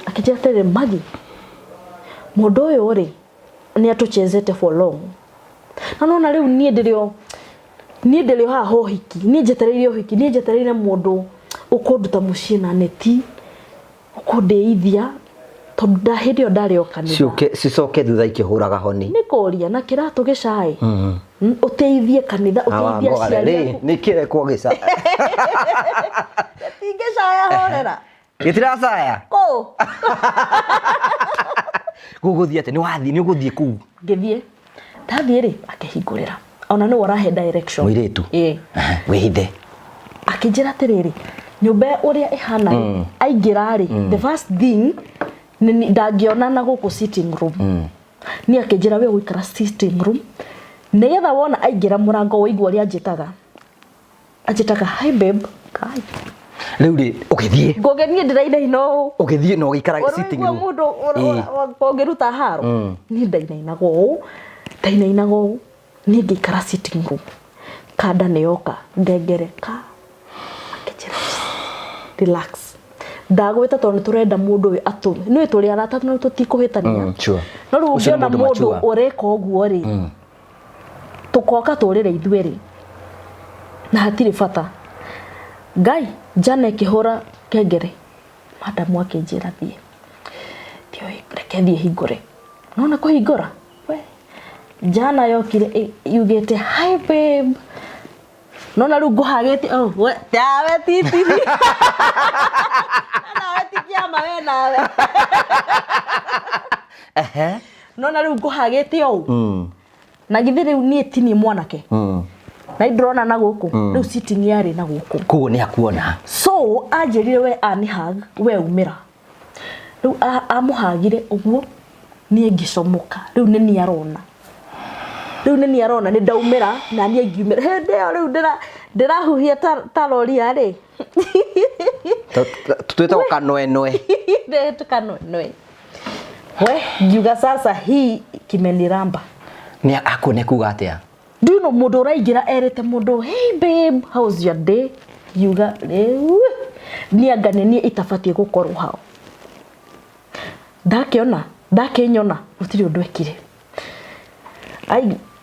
akĩnjĩra atĩrĩrĩ Maggie mũndũ ũyũ rĩ nĩ atũchezete for long na nona rĩu niĩ ndĩrĩ o niĩ ndĩrĩ o haha ũhiki niĩ njetereire ũhiki niĩ njetereire mũndũ ũkũnduta mũciĩ na neti ũkũndĩithia tondũ nda hĩndĩ ĩyo ndarĩ o kanitha Ciũke cicoke thutha ikĩhũraga honi. Nĩ kũria na kĩratũ gĩcaĩ ũteithie kanitha ũteithie aciari aku. Nĩ kĩrekwo gĩca. Gĩtingĩcaya horera. Gĩtiracaya. Kũ? Gũgũthiĩ atĩa? Nĩ wathiĩ nĩ ũgũthiĩ kũu. Ngĩthiĩ. Ndathiĩ rĩ akĩhingũrĩra. Ona nĩwe ũrahe direction. Mũirĩtu. Ĩĩ. Wĩhithe. Akĩnjĩra atĩrĩrĩ, nyũmba ũrĩa ĩhana rĩ, aingĩra rĩ, the first thing ndangĩona na gũkũ sitting room. Niĩ akĩnjĩra we ũgũikara sitting room nĩgetha wona aingĩra mũrango waigua ũrĩa anjĩtaga. Anjĩtaga hi babe. Kai. Rĩu rĩ ũgĩthiĩ. Ngũgĩ niĩ ndĩrainaina ũũ. Ũgĩthiĩ na ũgĩikara sitting room. Mũndũ ũngĩruta haro. Niĩ ndainainaga ũũ. Ndainainaga ũũ. Niĩ ngĩikara sitting room. Kanda nĩ yoka ngengere ka. Akĩnjĩra relax. Ndagwĩta tondũ nĩ tũrenda mũndũ ũyũ atũ. Nĩ tũrĩ arata no tũtikũhĩtania. No rĩu ũngĩona mũndũ ũreka ũguo rĩ, tũkoka tũrĩre ithuerĩ na hatirĩ bata. Ngai Jane ĩkĩhũra kengere madamu akĩnjĩra thiĩ thiĩ reke thiĩ hingũre. Nona kũhingũra we Jana yokire yugĩte hi babe. Nona rĩu ngũhagĩte oh we tawe titi. Nawe ti kĩama we nawe. Ehe. Nona rĩu ngũhagĩte ũũ. Na githĩ rĩu niĩ ti niĩ mwanake. Na ndĩrona na gũkũ. Rĩu sitting yarĩ na gũkũ. Koguo nĩ akuona. So anjĩrire we anihug we umĩra. Rĩu amũhagire ũguo niĩ ngĩcomoka. Rĩu nĩ niĩ arona. Rĩu nĩ niĩ arona nĩ ndaumĩra na niĩ ngiumĩra. Hĩndĩ ĩyo rĩu ndĩrahuhia ta roria rĩ. Twĩtagwo kanwenwe. Kanwenwe. We ngiuga sasa hii kimeniramba. Nĩ akuone kuga atĩa? Do you know mũndũ ũraingĩra erĩte mũndũ hey babe how's your day? Ngiuga rĩu niĩ anga nĩ niĩ itabatiĩ gũkorwo hau. Ndakĩona ndakĩnyona gũtirĩ ũndũ ekire.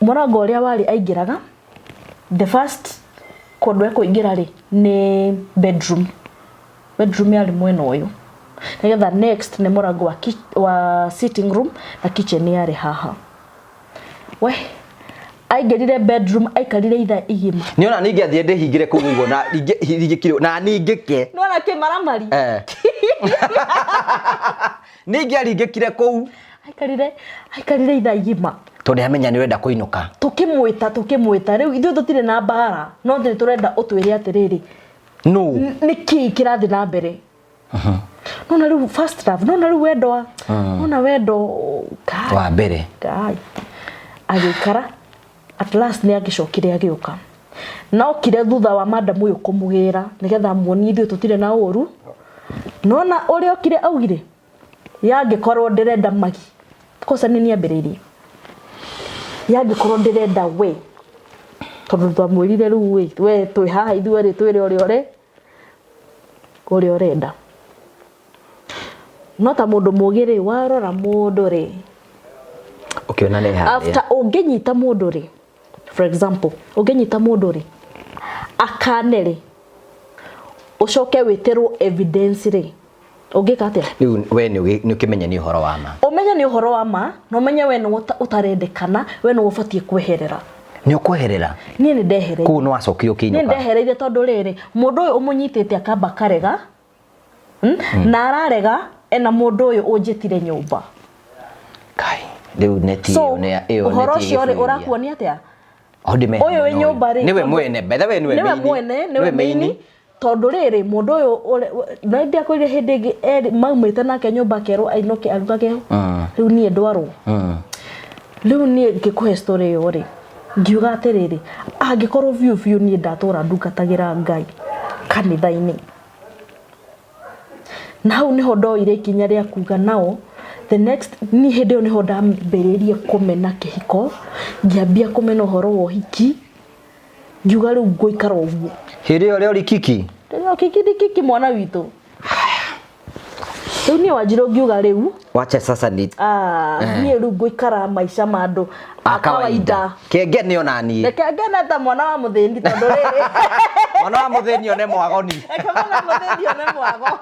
Mũrango ũrĩa warĩ aingĩraga the first kũndũ ekũingĩra rĩ nĩ bedroom. Bedroom yarĩ mwena ũyũ. Nĩgetha next nĩ mũrango wa sitting room na kitchen yarĩ haha. We aingĩrire bedroom aikarire ithaa igima. Nĩ ona ningĩ athiĩ ndĩhingĩre kũu ũguo na hingĩkire na ningĩke. Nĩwona kĩmaramari? Eh. Ningĩ aringĩkire kũu. Aikarire ithaa igima. Tondũ amenya nĩ ũrenda kũinũka. Tũkĩmwĩta tũkĩmwĩta rĩu ithuĩ tũtirĩ na mbara no nĩ tũrenda ũtwĩre atĩrĩrĩ. No. Nĩ kĩĩ kĩrathiĩ na mbere? Nona rĩu first love, nona rĩu wendo wa nona wendo Ngai. Wa mbere. Ngai. Agĩikara at last nĩ agĩcokire agĩũka. Na okire thutha wa madam ũyũ kũmũgĩra nĩgetha amuonie ithuĩ tũtirĩ na ũru. Nona ũrĩa okire augire yangĩkorwo ndĩrenda Magi. Kosa nĩ niambĩrĩirie yangĩkorwo ndĩrenda we, tondũ twamwĩrire rĩu ĩ, we twĩ haha ithuerĩ twĩre ũrĩa ũrĩ ũrĩa ũrenda. No ta mũndũ mũgĩ rĩ, warora mũndũ rĩ, Ũkĩona nĩ harĩa. After ũngĩnyita mũndũ rĩ, for example, ũngĩnyita mũndũ rĩ, akane rĩ, ũcoke wĩtĩrwo evidence rĩ, ũngĩka atĩa? Rĩu we nĩ ũkĩmenye nĩ ũhoro wa ma. Ũmenye nĩ ũhoro wa ma, na ũmenye we nĩwe ũtarendekana, we nĩwe ũbatiĩ kweherera. Nĩ ũkweherera? Niĩ nĩ ndehereire. Koguo nĩ wacokire Niĩ ũkĩinũka? nĩ ndehereire tondũ rĩrĩ, mũndũ ũyũ ũmũnyitĩte akamba akarega, Na ararega ena mũndũ ũyũ ũnjĩtire nyũmba. Kai, rĩu neti So, ĩyo nĩ ĩyo ũhoro neti ũcio rĩ, ĩgĩbũrĩria. ũrakuonia atĩa? O ndĩme Ũyũ wĩ nyũmba rĩ, Nĩwe tondũ- mwene, by the way nĩwe nĩwe main. mwene, nĩwe main. Tondũ rĩrĩ, mũndũ ũyũ na ndiakwĩrire hĩndĩ ĩngĩ maumĩte nake nyũmba akerwo ainũke arugage rĩu niĩ ndwarwo. Rĩu niĩ ngĩkũhe story ĩyo rĩ, ngiuga atĩrĩrĩ, angĩkorwo biũ biũ niĩ ndatũra ndungatagĩra Ngai kanitha-inĩ, na hau nĩho ndoire ikinya rĩa kuga nao the next, niĩ hĩndĩ ĩyo nĩho ndambĩrĩirie kũmena kĩhiko, ngĩambia kũmena ũhoro wa ũhiki, ngiuga rĩu ngũikara ũguo. Hĩndĩ ĩyo rĩo rikiki? Rĩo kiki rikiki mwana witũ. Rĩu niĩ wanjirũ ngiuga rĩu. Wacha sasa ni. Ah, niĩ rĩu ngũikara maica ma andũ a kawaida. Kenge nĩ ona niĩ. Reke ngene ta mwana wa mũthĩni tondũ rĩrĩ. Mwana wa mũthĩni one mwagoni. Reke mwana wa mũthĩni one mwago.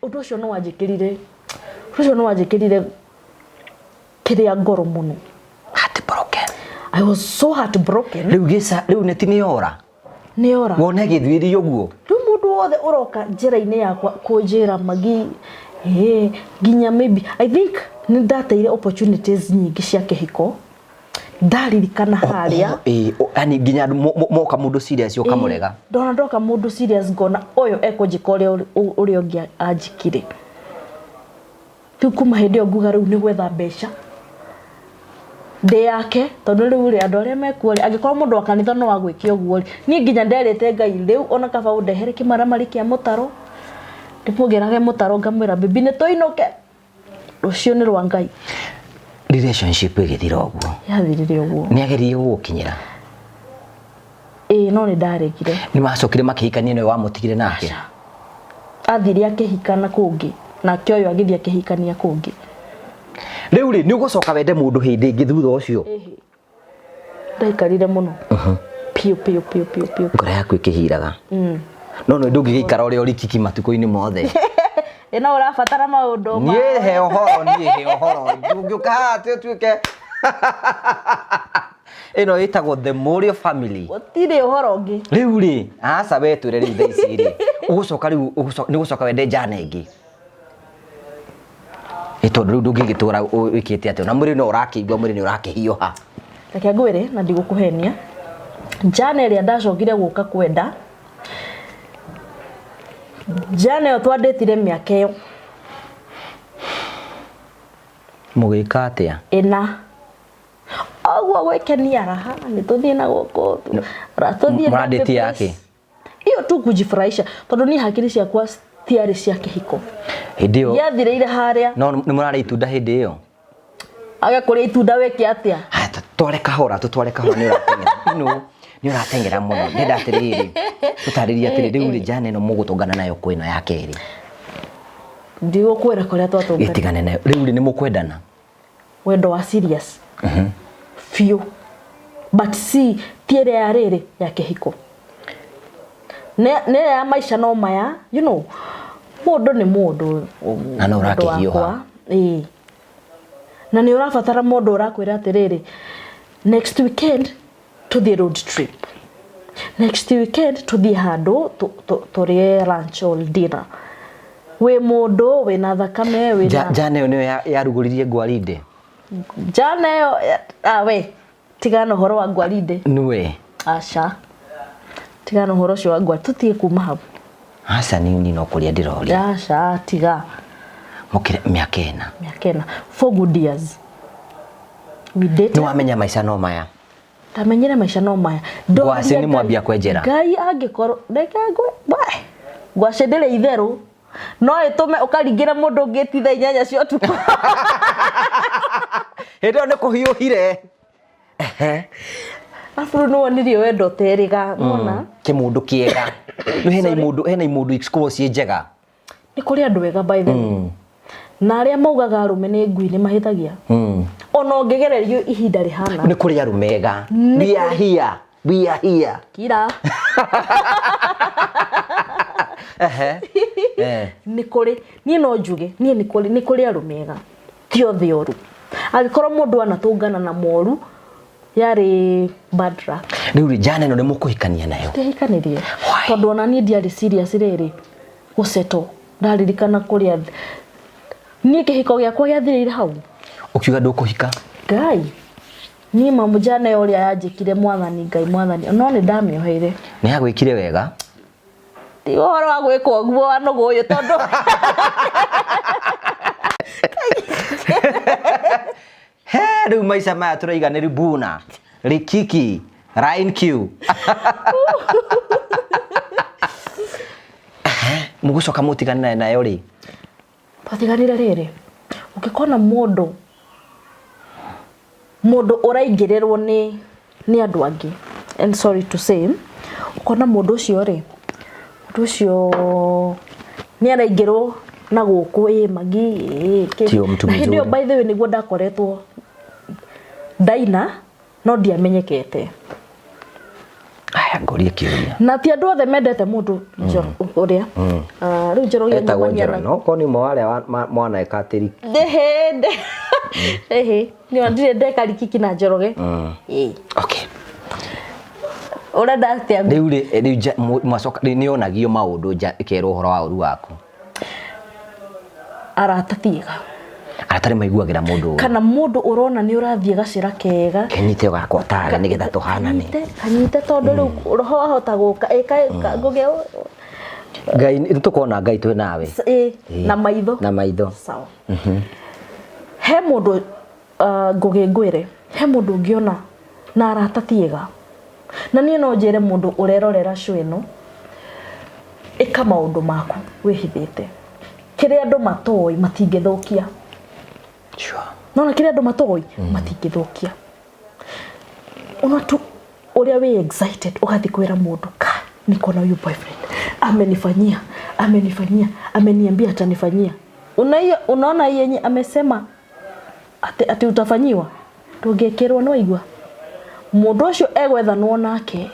Ũndũ ũcio nĩ wanjĩkĩrire, ũndũ ũcio nĩ wanjĩkĩrire kĩrĩa ngoro mũno. Heartbroken. I was so heartbroken. Rĩu gĩca, rĩu neti nĩ yora. Nĩ yora. Wone gĩthuĩri ũguo. Rĩu mũndũ wothe ũroka njĩra-inĩ yakwa kũnjĩra magi, ĩĩ, nginya maybe, I think nĩ ndateire opportunities nyingĩ cia kĩhiko. Ndaririkana harĩa. Oh, ĩĩ, yani nginya andũ moka mũndũ serious ũkamũrega. Ĩĩ, ndona ndoka mũndũ serious ngona ũyũ ekũnjĩka ũrĩa ũrĩa ũngĩ anjĩkire. Rĩu kuma hĩndĩ ĩyo nguga rĩu nĩ gwetha mbeca ndĩ yake, tondũ rĩu rĩ, andũ arĩa mekuo rĩ, angĩkorwo mũndũ wa kanitha no agwĩke ũguo rĩ, niĩ nginya nderĩte Ngai rĩu ona kaba ũndehere kĩmaramari kĩa mũtaro, ndĩmũgerage mũtaro ngamwĩra baby nĩ tũinũke, rũciũ nĩ rwa Ngai. Relationship ĩgĩthira ũguo. Yathirire ũguo. Nĩ ageririe gũgũkinyĩra? Ĩĩ, no nĩ ndaregire. Nĩ macokire makĩhikania nĩwe wamũtigire nake? Aca. Athire akĩhikana kũngĩ, nake ũyũ agĩthiĩ akĩhikania kũngĩ. Rĩu rĩ, nĩ ũgũcoka wende mũndũ hĩndĩ ĩngĩ thutha ũcio? Ĩhĩ. Ndaikarire mũno. Piũ piũ piũ piũ piũ. Ngoro yaku ĩkĩhiraga. No nĩ ndũngĩgĩikara ũrĩa ũrikiki matukũ-inĩ mothe. Ĩ no ũrabatara maũndũ ma. Niĩ he ũhoro, niĩ he ũhoro. Ndũngĩũka haha atĩ ũtuĩke ĩno ĩtagwo the Morio family. Gũtirĩ ũhoro ũngĩ. Rĩu rĩ, aca we twĩre rĩu thaa ici rĩ, ũgũcoka rĩu nĩ ũgũcoka wende njana ĩngĩ? Ĩ tondũ rĩu ndũngĩgĩtũra wĩkĩte atĩa, na mwĩrĩ no ũrakĩigua mwĩrĩ nĩ ũrakĩhiũha. Reke ngwĩre na ndigũkũhenia, njana ĩrĩa ndacokire gũka kwenda, njana ĩyo twandĩtire mĩaka ĩyo. Mũgĩka atĩa? Ĩna. Ũguo gwĩkenia raha, nĩ tũthiĩ na gũkũ, tũthiĩ na Mũrandĩti yake? Hiyo tu kujifurahisha, tondũ niĩ hakiri ciakwa citiarĩ cia kĩhiko. Hĩndĩ ĩyo? Gĩathirĩire harĩa. No nĩ mũrarĩa itunda hĩndĩ ĩyo? Age kũrĩa itunda wĩke atĩa? Haya, tware kahora, tũtware kahora, nĩ ũrateng'era. No, nĩ ũrateng'era mũno. Ndĩrenda atĩrĩrĩ, tũtarĩrie atĩrĩ, rĩu rĩ, njana ĩno mũgũtũngana nayo kũ ĩno ya kerĩ? Ndigũkwĩra kũrĩa twatũngana. Gĩtigane nayo. Rĩu rĩ, nĩ mũkwendana? Wendo wa serious. Biũ. But si, ti ĩrĩa ya rĩrĩ, ya kĩhiko. Nĩ ĩrĩa ya maica no maya, you know, mũndũ nĩ mũndũ. Na no ũrakĩhiũha. Ĩĩ. Na nĩ ũrabatara mũndũ ũrakwĩra atĩrĩrĩ, next weekend tũthiĩ road trip. Next weekend tũthiĩ handũ tũrĩe lunch or dinner. Wĩ mũndũ, wĩna thakame, wĩna... Njana ĩyo nĩyo yarugũririe ngwarinde? Njana ĩyo, ah we, tigana ũhoro wa ngwarinde. Nĩwe? Aca. Tigana ũhoro ũcio wa ngwarinde, tũtige kuma hau. Aca niĩ no kũrĩa ndĩroria. Aca, tiga. Mũkĩre mĩaka ĩna. Mĩaka ĩna. 4 good years. We dated. Nĩ wamenya maica no maya? Ndamenyire maica no maya. Ngwacĩ nĩ mwambia kwenjera? Ngai angĩkorwo, reke ngwe, ngwacĩ ndĩrĩ itherũ. No ĩtũme ũkaringĩra mũndũ ũngĩ ti thaa inyanya cia ũtukũ. Hĩndĩ ĩyo nĩ kũhiũhire. Arabu rĩu nĩwonirie wendo ũterĩga nona. Kĩmũndũ kĩega. Nĩ hena imũndũ, hena imũndũ ikoragwo ciĩ njega. Nĩ kũrĩ andũ ega by the way. Na arĩa maugaga arũme nĩ ngui nĩ mahĩtagia. Ona ũngĩgererio ihinda rĩhana. Nĩ kũrĩ arũme ega. We are here. We are here. Kira. Ehe. Eh. Nĩ kũrĩ, niĩ no njuge, niĩ nĩ kũrĩ, nĩ kũrĩ arũme ega. Ti othe oru. Angĩkorwo mũndũ anatũngana na moru, yarĩ bad luck. Rĩu rĩ, njana ĩno nĩ mũkũhikania nayo? Ndiahikanirie. Why? Tondũ ona niĩ ndiarĩ serious rĩrĩ, gũsettle. Ndaririkana kũrĩa niĩ kĩhiko gĩakwa gĩathirĩire hau. Ũkiuga ndũkũhika? Ngai. Niĩ mamu njana ĩyo ũrĩa yanjĩkire mwathani Ngai mwathani no nĩ ndamĩoheire. Nĩ yagwĩkire wega? Ti ũhoro wa gwĩkwo ũguo wa nũgũ ũyũ tondũ He, rĩu maica maya tũraiga nĩ ribuna, rikiki, line Q. Mũgũcoka mũtigane nayo rĩ? Twatiganire rĩrĩ, ũngĩkona mũndũ mũndũ ũraingĩrĩrwo nĩ nĩ andũ angĩ and sorry to say ũkona mũndũ ũcio rĩ, mũndũ ũcio nĩ araingĩrwo na gũkũ ĩ magi ĩ kĩ. Tio mtu Na hĩndĩ ĩyo mzuri. by the way nĩguo ndakoretwo ndaina no ndiamenyekete. Aya ngũrie kĩũria. Na ti andũ othe mendete mũndũ ũrĩa. Ah, rĩu Njoroge Etagwo nyumania Njoroge. No korwo nĩ ũmwe wa arĩa mwaneka atĩri. Ndĩhĩ ndĩhĩ nĩ ndirĩ ndeka rikiki na Njoroge. Ĩĩ. Okay. Ũrenda atĩa? Rĩu rĩ, rĩu mwacoka nĩ onagio maũndũ nja ĩkerwo ũhoro wa ũru waku. Arata ti ega. Arata nĩ maiguagĩra mũndũ ũru. Kana mũndũ ũrona nĩ ũrathiĩ gacĩra kega. Kenyite gakwa tarĩ nĩgetha tũhanane. Kanyite, kanyite tondũ rĩu roho wahota gũka ĩ ngũgĩ Ngai nĩ tũkona Ngai twĩ nawe. Ĩ, na maitho. Na maitho. Sawa. He mũndũ ngũgĩ ngwĩre, he mũndũ ũngĩona na arata ti ega. Na niĩ no njĩre mũndũ ũrerorera show ĩno, ĩka maũndũ maku wĩhithĩte. Kĩrĩa andũ matoĩ matingĩthũkia. Sure. Nona kĩrĩa andũ matoĩ matingĩthũkia. Ona tu ũrĩa wĩ excited ũgathiĩ kwĩra mũndũ ka niko na huyu boyfriend amenifanyia amenifanyia ameniambia atanifanyia. Una unaona yenye amesema ati, ati utafanyiwa ndũngĩkĩrwo nĩ waigua mũndũ ũcio egwethanwo nake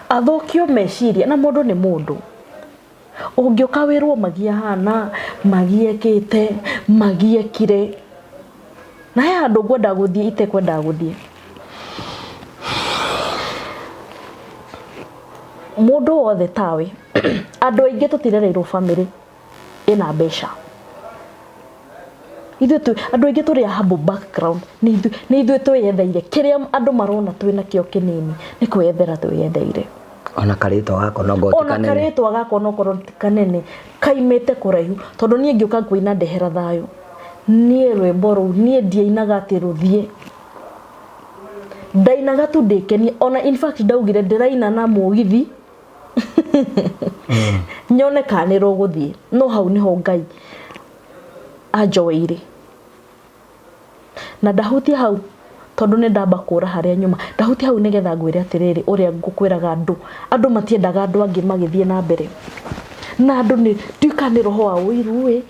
athũkio meciria na mũndũ nĩ mũndũ ũngĩũka wĩrwo magi ahana magi ekĩte magi ekire na he handũ ngwenda gũthiĩ itekwendaga gũthiĩ mũndũ wothe tawe andũ aingĩ tũtirereirwo bamĩrĩ ĩna mbeca ithuĩ tu andũ aingĩ tũrĩ a humble background nĩ ithuĩ nĩ ithuĩ twĩyetheire kĩrĩa andũ marona twĩ nakĩo kĩnini nĩ kwĩyethera twĩyetheire Ona karĩtwa gako no ngoti ona kanene. karĩtwa gakwa no korwo ti kanene kaimĩte kũraihu tondũ niĩ ngĩũka kũina ndehera thayũ niĩ rwĩmbo rũu niĩ ndiainaga atĩ rũthiĩ ndainaga tu ndĩkenie ona in fact ndaugire ndĩraina na mũgithi nyone kana nĩ rũgũthiĩ no hau nĩho Ngai anjoeire na ndahutia hau tondũ nĩ ndamba kũra harĩa nyuma ndahutia hau nĩgetha ngwĩre atĩrĩrĩ ũrĩa ngũkwĩraga andũ andũ matiendaga andũ angĩ magĩthiĩ na mbere na andũ nĩ ndiũĩ kana nĩ roho wa ũiru ĩ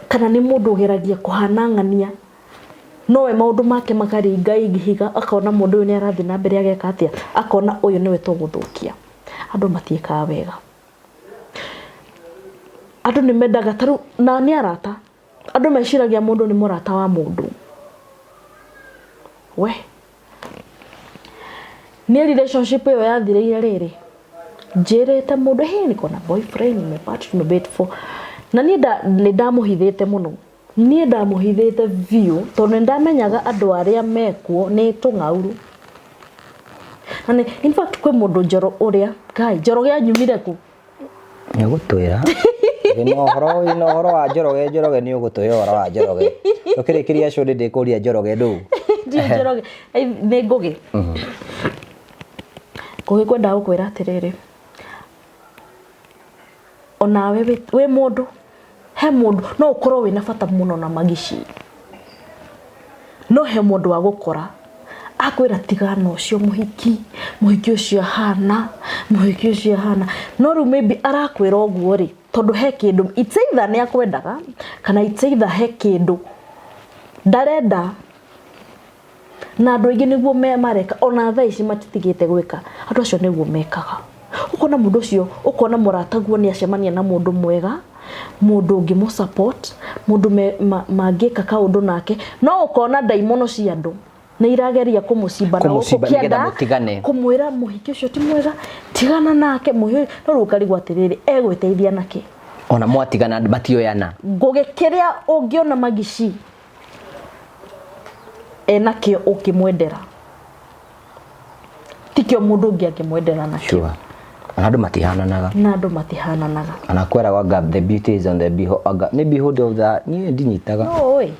kana nĩ mũndũ ũgeragia kũhana ng'ania nowe maũndũ make makaringa ihiga akona mũndũ ũyũ nĩ arathiĩ na mbere ageka atĩa akona ũyũ nĩwe tũgũthũkia andũ matiĩkaga wega andũ nĩ mendaga tarĩu na nĩ arata andũ meciragia mũndũ nĩ mũrata wa mũndũ we niĩ relationship ĩyo yathirĩire rĩrĩ njĩrĩte mũndũ hey, niko na boyfriend nimepata tumedate for na niĩ nĩ ndamũhithĩte mũno niĩ ndamũhithĩte biũ tondũ nĩ ndamenyaga andũ arĩa mekuo nĩ tũng'auru na nĩ in fact kwĩ mũndũ njoro ũrĩa Ngai Njoroge anyumire kũ Nĩ ũgũtwĩra. Wĩna ũhoro wĩna ũhoro wa Njoroge Njoroge nĩ ũgũtũhe ũhoro wa Njoroge. Tũkĩrĩkĩria show nĩ ndĩkũria Njoroge ndũ. Ndiũĩ Njoroge nĩ Ngũgĩ. Ngũgĩ ngwendaga gũkwĩra atĩrĩrĩ onawe wĩ mũndũ he mũndũ no ũkorwo wĩna bata mũno na magici. No he mũndũ wa gũkora akwĩra tigana ũcio mũhiki, mũhiki ũcio ahana, mũhiki ũcio ahana. No rĩu maybe arakwĩra ũguo rĩ, tondũ he kĩndũ, it's either nĩ akwendaga kana it's either he kĩndũ ndarenda. Na andũ aingĩ nĩguo mareka, ona thaa ici matitigĩte gwĩka, andũ acio nĩguo mekaga. Ũkona mũndũ ũcio, ũkona mũrataguo nĩ acemania na mũndũ mwega, mũndũ ũngĩmũ support, mũndũ mangĩka kaũndũ nake, no ũkona ndaimono cia andũ nĩ irageria kũmũcimba na gũkũ Kũmũcimba nĩgetha kĩanda, mũtigane. kũmwĩra mũhiki ũcio ti mwega, tigana nake, mũhiki, no rĩu ũkarigwo atĩrĩrĩ, egwĩteithia nakĩ? Ona mwatigana matioyana. Ngũgĩ kĩrĩa ũngĩona Magici enakĩo ũngĩmwendera tikĩo mũndũ ũngĩ angĩmwendera nakĩo. Sure. Ona andũ matihananaga. Na andũ matihananaga. Ona kweragwo anga the beauty is on the behold, anga nĩ behold of the, niĩ ndinyitaga. No ũĩ.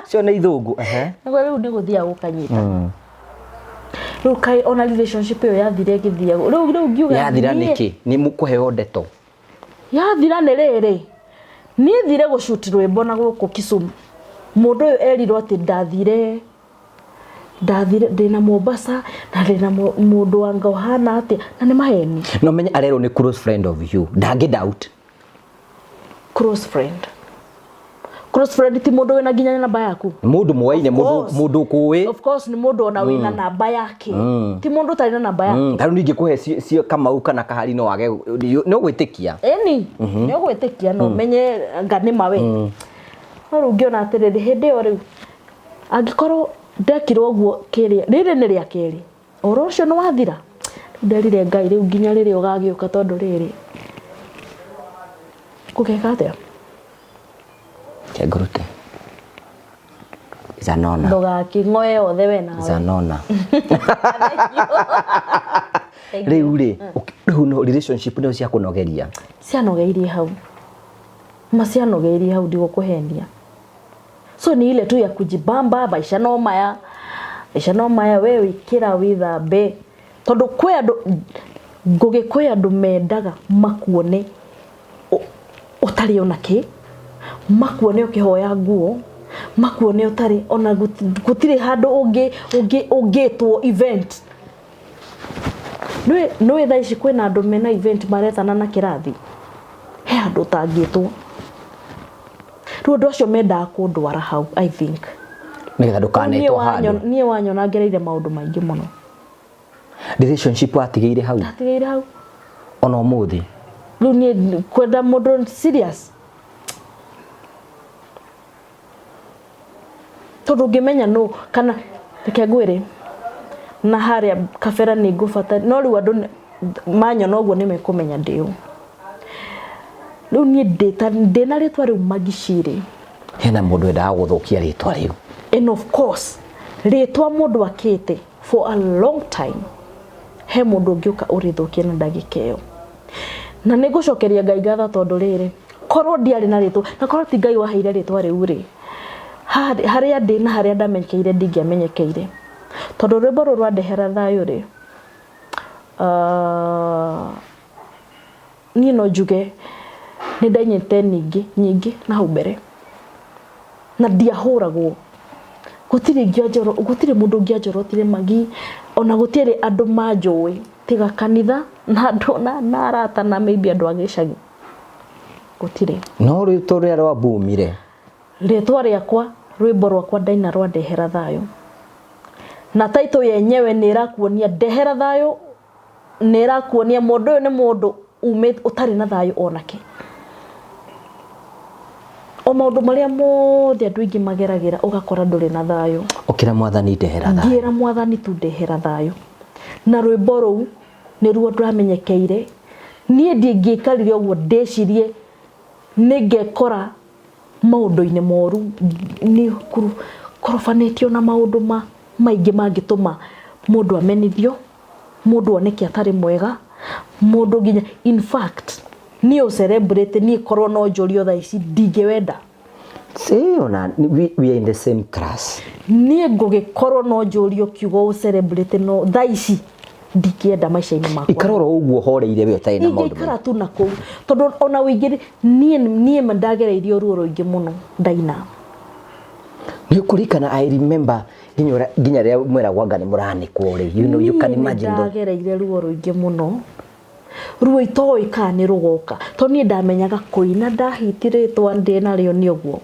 Cio nĩ ithũngũ. Ehe. Nĩguo rĩu nĩ gũthiaga gũkanyita. Rĩu kaĩ ona relationship ĩyo yathira ĩgĩthiaga. Rĩu ngiuga Yathira nĩkĩ? Nĩ mũkũheo ndeto. Yathira nĩ rĩrĩ, niĩ thire gũcuti rwĩmbo na gũkũ Kisumu. Mũndũ ũyũ erirwo atĩ ndathire ndathire ndĩna Mombasa na ndĩna mũndũ wanga ũhana atĩa, na nĩ maheni. No menye arerwo nĩ close friend of you. Ndangĩ doubt. Close friend. Close friend ti mũndũ wĩna nginya namba yaku. Nĩ mũndũ mũwaine, mũndũ ũkũĩ. Of course nĩ mũndũ ona wĩna namba yake. Ti mũndũ ũtarĩ na namba yake. Ta rĩu ningĩkũhe cio Kamau kana Kahari no wage nĩ ũgwĩtĩkia. Ĩni, nĩ ũgwĩtĩkia na ũmenye anga nĩ ma we. No rĩu ngĩona atĩrĩrĩ, hĩndĩ ĩyo rĩu angĩkorwo ndekirwo ũguo kĩrĩa, rĩrĩ nĩ rĩa kerĩ, ũhoro ũcio nĩ wathira. Rĩu nderire Ngai rĩu nginya rĩrĩa ũgagĩũka tondũ rĩrĩ, ngũgeka atĩa? Reke ngũrute. Zanona. Ndũgakĩng'oe yothe we nawe. Zanona. Rĩu rĩ, rĩu no relationship nĩyo ciakũnogeria. Cianogeirie hau. Ma cianogeirie hau ndigũkũhenia. So ni ile tu ya kujibamba, maisha no maya. Maisha no maya we wĩkĩra wĩthambe. Tondũ kwĩ andũ, Ngũgĩ kwĩ andũ mendaga makuone ũtarĩ ona kĩ, makuone ũkĩhoya nguo, makuone ũtarĩ ona gũtirĩ handũ ũngĩtwo event. Nĩũĩ thaa ici kwĩna andũ mena event maretana na kĩrathi? He handũ ũtangĩtwo. Rĩu andũ acio mendaga kũndwara hau I think. Nĩgetha ndũkanetwo handũ. Niĩ wanyona ngereire maũndũ maingĩ mũno. Relationship watigĩire hau? Ndatigĩire hau. Ona ũmũthĩ? Rĩu niĩ kwenda mũndũ serious. Tondũ ũngĩmenya nũ kana reke ngwĩre na harĩa kabere nĩ ngũbata no rĩu andũ manyona ũguo nĩ mekũmenya ndĩ ũ. Rĩu niĩ ndĩna rĩtwa rĩu Magiciri. Hena mũndũ wendaga gũthũkia rĩtwa rĩu. And of course rĩtwa mũndũ akĩte for a long time he mũndũ ũngĩũka ũrĩthũkie na ndagĩka ĩyo. Na nĩ ngũcokeria Ngai ngatho tondũ rĩrĩ, korwo ndiarĩ na rĩtwa, na korwo ti Ngai waheire rĩtwa rĩu rĩ, harĩa ndĩ na harĩa ndamenyekeire ndingĩamenyekeire. Tondũ rwĩmbo rũrũ rwandehera thayũ rĩ, niĩ no njuge nĩ ndainyĩte nyingĩ nyingĩ na hau mbere. Na ndiahũragwo. Gũtirĩ gũtirĩ mũndũ ũngĩanjorotire magi, ona gũtirĩ andũ manjũĩ tiga kanitha na andũ na arata na maybe andũ a gĩcagi. Gũtirĩ. No rwĩtwa rũrĩa rwambumire. Rĩtwa rĩakwa, rwĩmbo rwakwa ndaina rwandehera thayũ. Na title yenyewe nĩ ĩrakuonia ndehera thayũ, nĩ ĩrakuonia mũndũ ũyũ nĩ mũndũ umĩte ũtarĩ na thayũ onake. O maũndũ marĩa mothe andũ aingĩ mageragĩra ũgakora ndũrĩ na thayũ. Ũkĩra mwathani ndehera thayũ. Ngĩra mwathani tu ndehera thayũ. Na rwĩmbo rũu nĩruo ndamenyekeire. Niĩ ndingĩikarire ũguo ndĩcirie nĩngekora maũndũ-inĩ moru, nĩ kũrobanĩtio na maũndũ maingĩ mangĩtũma mũndũ amenithio, mũndũ oneke atarĩ mwega, mũndũ nginya in fact niĩ ũ celebrate niĩ korwo no njũrio thaa ici ndingĩwenda. See, ona we are in the same class. Niĩ ngũgĩkorwo no njũrio kiugo ũ celebrate no thaa ici ndingĩenda maica-inĩ makwa. Ikara oro ũguo ũhoreire we ũtarĩ na maũndũ maingĩ. Ingĩikara tu na kũu tondũ ona ũingĩ niĩ ma ndagereirio ruo rũingĩ mũno ndaina. Nĩ ũkũririkana, I remember nginya nginya rĩrĩa mweragwo anga nĩ mũranĩkwo rĩ, you know, you can Niĩ nĩ imagine ndagereire ruo rũingĩ mũno, ruo itoĩ kana nĩ rũgoka, tondũ niĩ ndamenyaga kũina ndahiti rĩtwa ndĩ narĩo nĩ ũguo.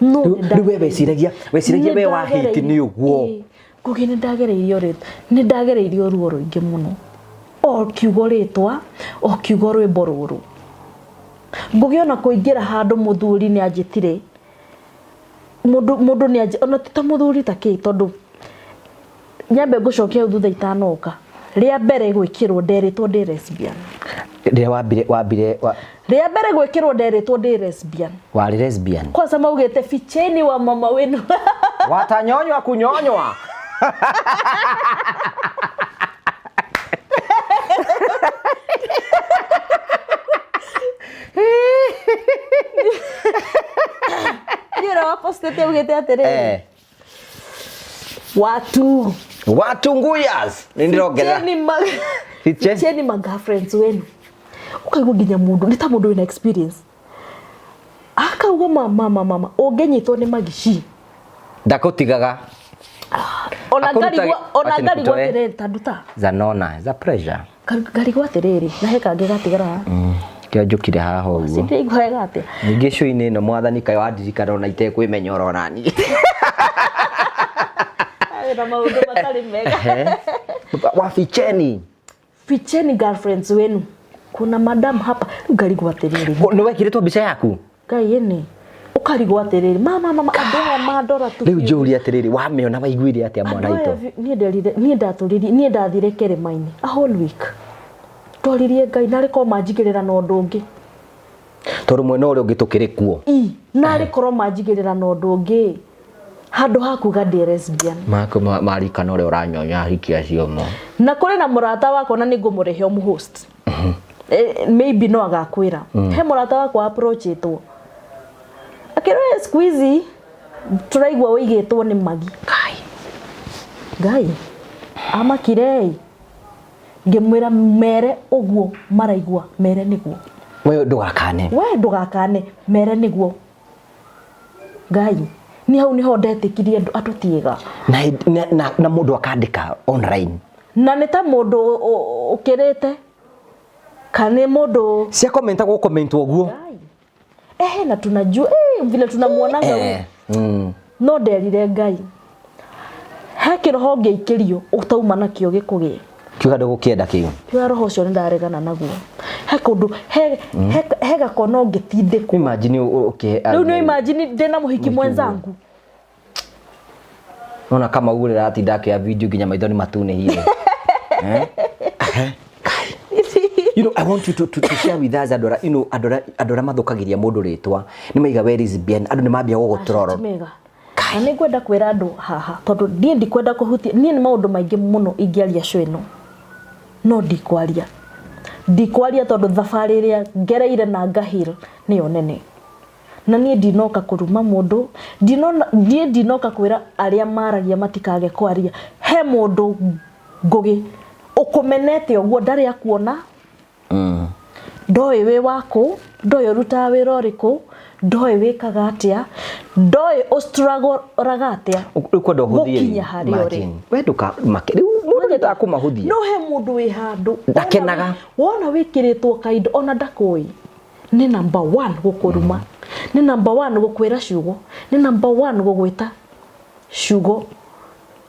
No Rĩu nĩ rĩu we weciragia weciragia nĩ we wahiti ndagereire- nĩ ũguo. Ĩĩ. Ngugi nĩ ndagereirio rĩtwa, nĩ ndagereirio ruo rũingĩ mũno, o kiugo rĩtwa, o kiugo rwĩmbo rũrũ. Ngugi ona kũingĩra handũ mũthuri nĩ anjĩtire, mũndũ mũndũ nĩ anjĩ, ona ti ta mũthuri ta kĩ, tondũ nyambe ngũcokia hau thutha itanoka. Rĩa mbere gwĩkĩrwo nderĩtwo ndĩ lesbian. Rĩrĩa wambire wambire Rĩa mbere gwĩkĩrwo nderĩtwo ndĩ lesbian. Warĩ lesbian. Kwanza maugĩte ficheni wa mama wenu. Watanyonywa kunyonywa. Niĩ ũrĩa wapostĩte augĩte atĩrĩrĩ, watu Watu nguyas nĩ ndĩrongerera. Ficheni ma Fiche? Ficheni ma girlfriends wenu. Ũkaigua nginya mũndũ nĩ ta mũndũ wĩna experience akauga mama mama mama ũngĩnyitwo nĩ magici. Ndakũtigaga. Ona Akũrutaga- ngarigwo, ona Wacha ngarigwo nikutoe. atĩrĩrĩ, ta nduta. Zanona za pressure. Ngarigwo atĩrĩrĩ, na he kangĩ gatigara haha. Kĩo njũkire haha ũguo. Sindĩigua wega atĩa. Ningĩ cũinĩ ĩno mwathani kaĩ wandirikana ona itekwĩmenya ũronani. Na maũndũ matarĩ mega. Waficheni. Ficheni girlfriends wenu, kuna madam hapa. Rĩu ngarigwo atĩrĩrĩ. Nĩ wekĩrĩtwo mbica yaku? Ngai ĩnĩ, ũkarigwo atĩrĩrĩ, mama mama, andũ aya mandora tu. Rĩu njũrie atĩrĩrĩ, wamĩona waiguire atĩa mwana Andũ aya witũ? Niĩ nderire, niĩ ndatũririe, niĩ ndathire kĩrĩma-inĩ a whole week, twaririe Ngai narĩ korwo manjigĩrĩra na ũndũ ũngĩ. Tondũ mwena ũrĩa ũngĩ tũkĩrĩ kuo. I narĩ korwo manjigĩrĩra na ũndũ ũngĩ handũ ha kuga ndĩ lesbian. Maku marikana ũrĩa ũranyonya ahiki acio mo. Na kũrĩ na mũrata wakwa na nĩ ngũmũrehe ũmũhost. Maybe no agakwĩra. He mũrata wakwa approachĩtwo akĩrwo, siku hizi tũraigua ũigĩtwo nĩ magi. Ngai. Ngai amakire ngĩmwĩra mere ũguo maraigua, mere nĩguo. We ndũgakane. We ndũgakane, mere nĩguo. Ngai ni hau niho ndetĩkirie andũ tiega. Na mũndũ akandĩka online. Na nĩ ta mũndũ ũkĩrĩte kana nĩ mũndũ cia komenta gũkomentwo ũguo. Ngai. Ehe, na tunajua vile tunamuonaga no nderire Ngai he kĩroho ngĩikĩrio ũtauma nakĩo gĩkũgĩe. Kiuga ndũgũkĩenda kĩu. Kiuga roho ũcio nĩ ndaregana naguo. He kũndũ he gakona ũngĩtindĩkwo. Imagine ũkĩhe Rĩu nĩ imagine ndĩna mũhiki mwenzangu. Nona kama ũguo rĩratinda akĩoya video nginya maitho nĩ matunĩhire. You know, I want you to share with us andũ arĩa, you know, andũ arĩa mathũkagĩria mũndũ rĩtwa. Nĩ maiga we lesbian, andũ nĩ mambia gũgũtroro. Ti mega. Na nĩ ngwenda kwĩra andũ haha tondũ niĩ ndikwenda kũhutia, niĩ nĩ maũndũ maingĩ mũno ingĩaria show ĩno, no ndikwaria. Ndikwaria tondũ thabarĩ ĩrĩa ngereire na ngahil nĩyo nene. Na niĩ ndinoka kũruma mũndũ, niĩ ndinoka kwĩra arĩa maragia matikage kwaria. He mũndũ Ngũgĩ ũkũmenete ũguo ndarĩ akuona, ndoĩ wĩ wakũ, ndoĩ ũrutaga wĩra ũrĩkũ, ndoĩ wĩkaga atĩa, ndoĩ ũstruggle-raga atĩa Rĩu kwenda ũhũthie gũkinya harĩa ũrĩ. Imagine. We ndũkamake. Rĩu mũndũ nĩ ndakũmahũthia. No he mũndũ wĩ handũ Ndakenaga. Wona wĩkĩrĩtwo kaindo ona ndakũĩ, nĩ number 1 gũkũruma, nĩ number 1 gũkwĩra ciugo, nĩ number 1 gũgwĩta ciugo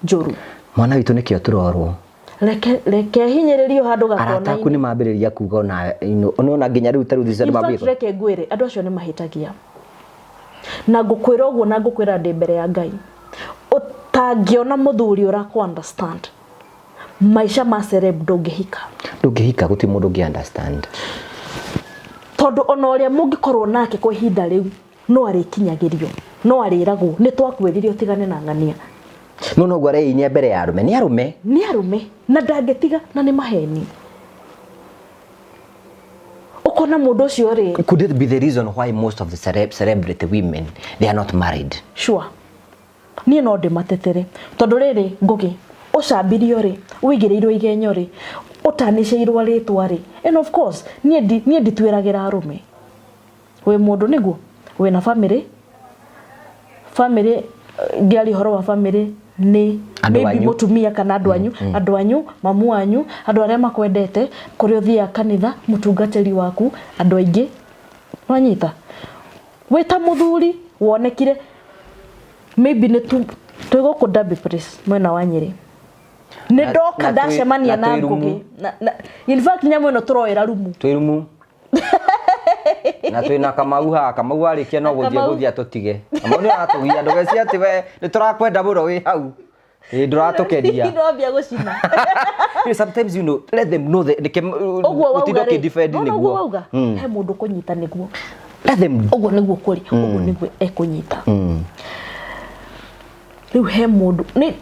njũru. Mwana witũ nĩkĩo tũrorwo. Reke hinyĩrĩrio handũ Arata aku gakona-inĩ. nĩ mambĩrĩria kuga ona, you know, nĩwona nginya rĩu ta rĩu thisa nĩ In fact, mambĩrĩria. reke ngwĩre andũ acio nĩ mahĩtagia. Na ngũkwĩra ũguo na ngũkwĩra ndĩ mbere ya Ngai. Ũtangĩona mũthuri ũrakũ understand maica ma celeb ndũngĩhika. Ndũngĩhika, gũtirĩ mũndũ ũngĩ understand. Tondũ ona ũrĩa mũngĩkorwo nake kwa ihinda rĩu no arĩkinyagĩrio, no arĩragwo nĩ twakwĩrire ũtigane na ng'ania. No noguo areinia mbere ya arũme, nĩ arũme. Nĩ arũme na ndangĩtiga na nĩ maheni. Ũkona mũndũ ũcio rĩ. Could it be the reason why most of the celebrity women they are not married? Sure. Niĩ no ndĩmatetere tondũ rĩrĩ Ngũgĩ ũcambirio rĩ, ũigĩrĩirwo igenyo rĩ, ũtanicĩirwo rĩtwa rĩ, and of course niĩ ndituĩragĩra arũme. Wĩ mũndũ nĩguo wĩna family, Family, ngĩaria ũhoro wa family nĩ Andũ maybe anyu. Mũtumia kana andũ anyu, andũ anyu, mamu wanyu, andũ arĩa makwendete, kũrĩa ũthiaga kanitha, mũtungatĩri waku, andũ aingĩ wanyita wĩ ta mũthuri wonekire maybe nĩ tu twĩ gũkũ Derby Place mwena wa Nyĩrĩ, nĩ ndoka ndacemania na na twĩ rumu. Ngũgĩ in fact nyamũ ĩno tũroera rumu. Twĩ rumu na twĩ na Kamau haha. Kamau warĩkia no gũthiĩ. Kamau. Gũthiĩ atũtige. Kamau nĩ ũratũgia, ndũgeci atĩ we nĩ tũrakwenda mũno wĩ hau. Ĩ ndũratũkenia. Ndwambia gũcina. Sometimes let them know that nĩke ũguo wauga gũtinda rĩ, ũkĩdefend nĩwona ũguo nĩguo wauga he mũndũ kũnyita nĩguo. Let them. Ũguo nĩguo kũrĩ, ũguo nĩguo ekũnyita. Rĩu he mũndũ nĩ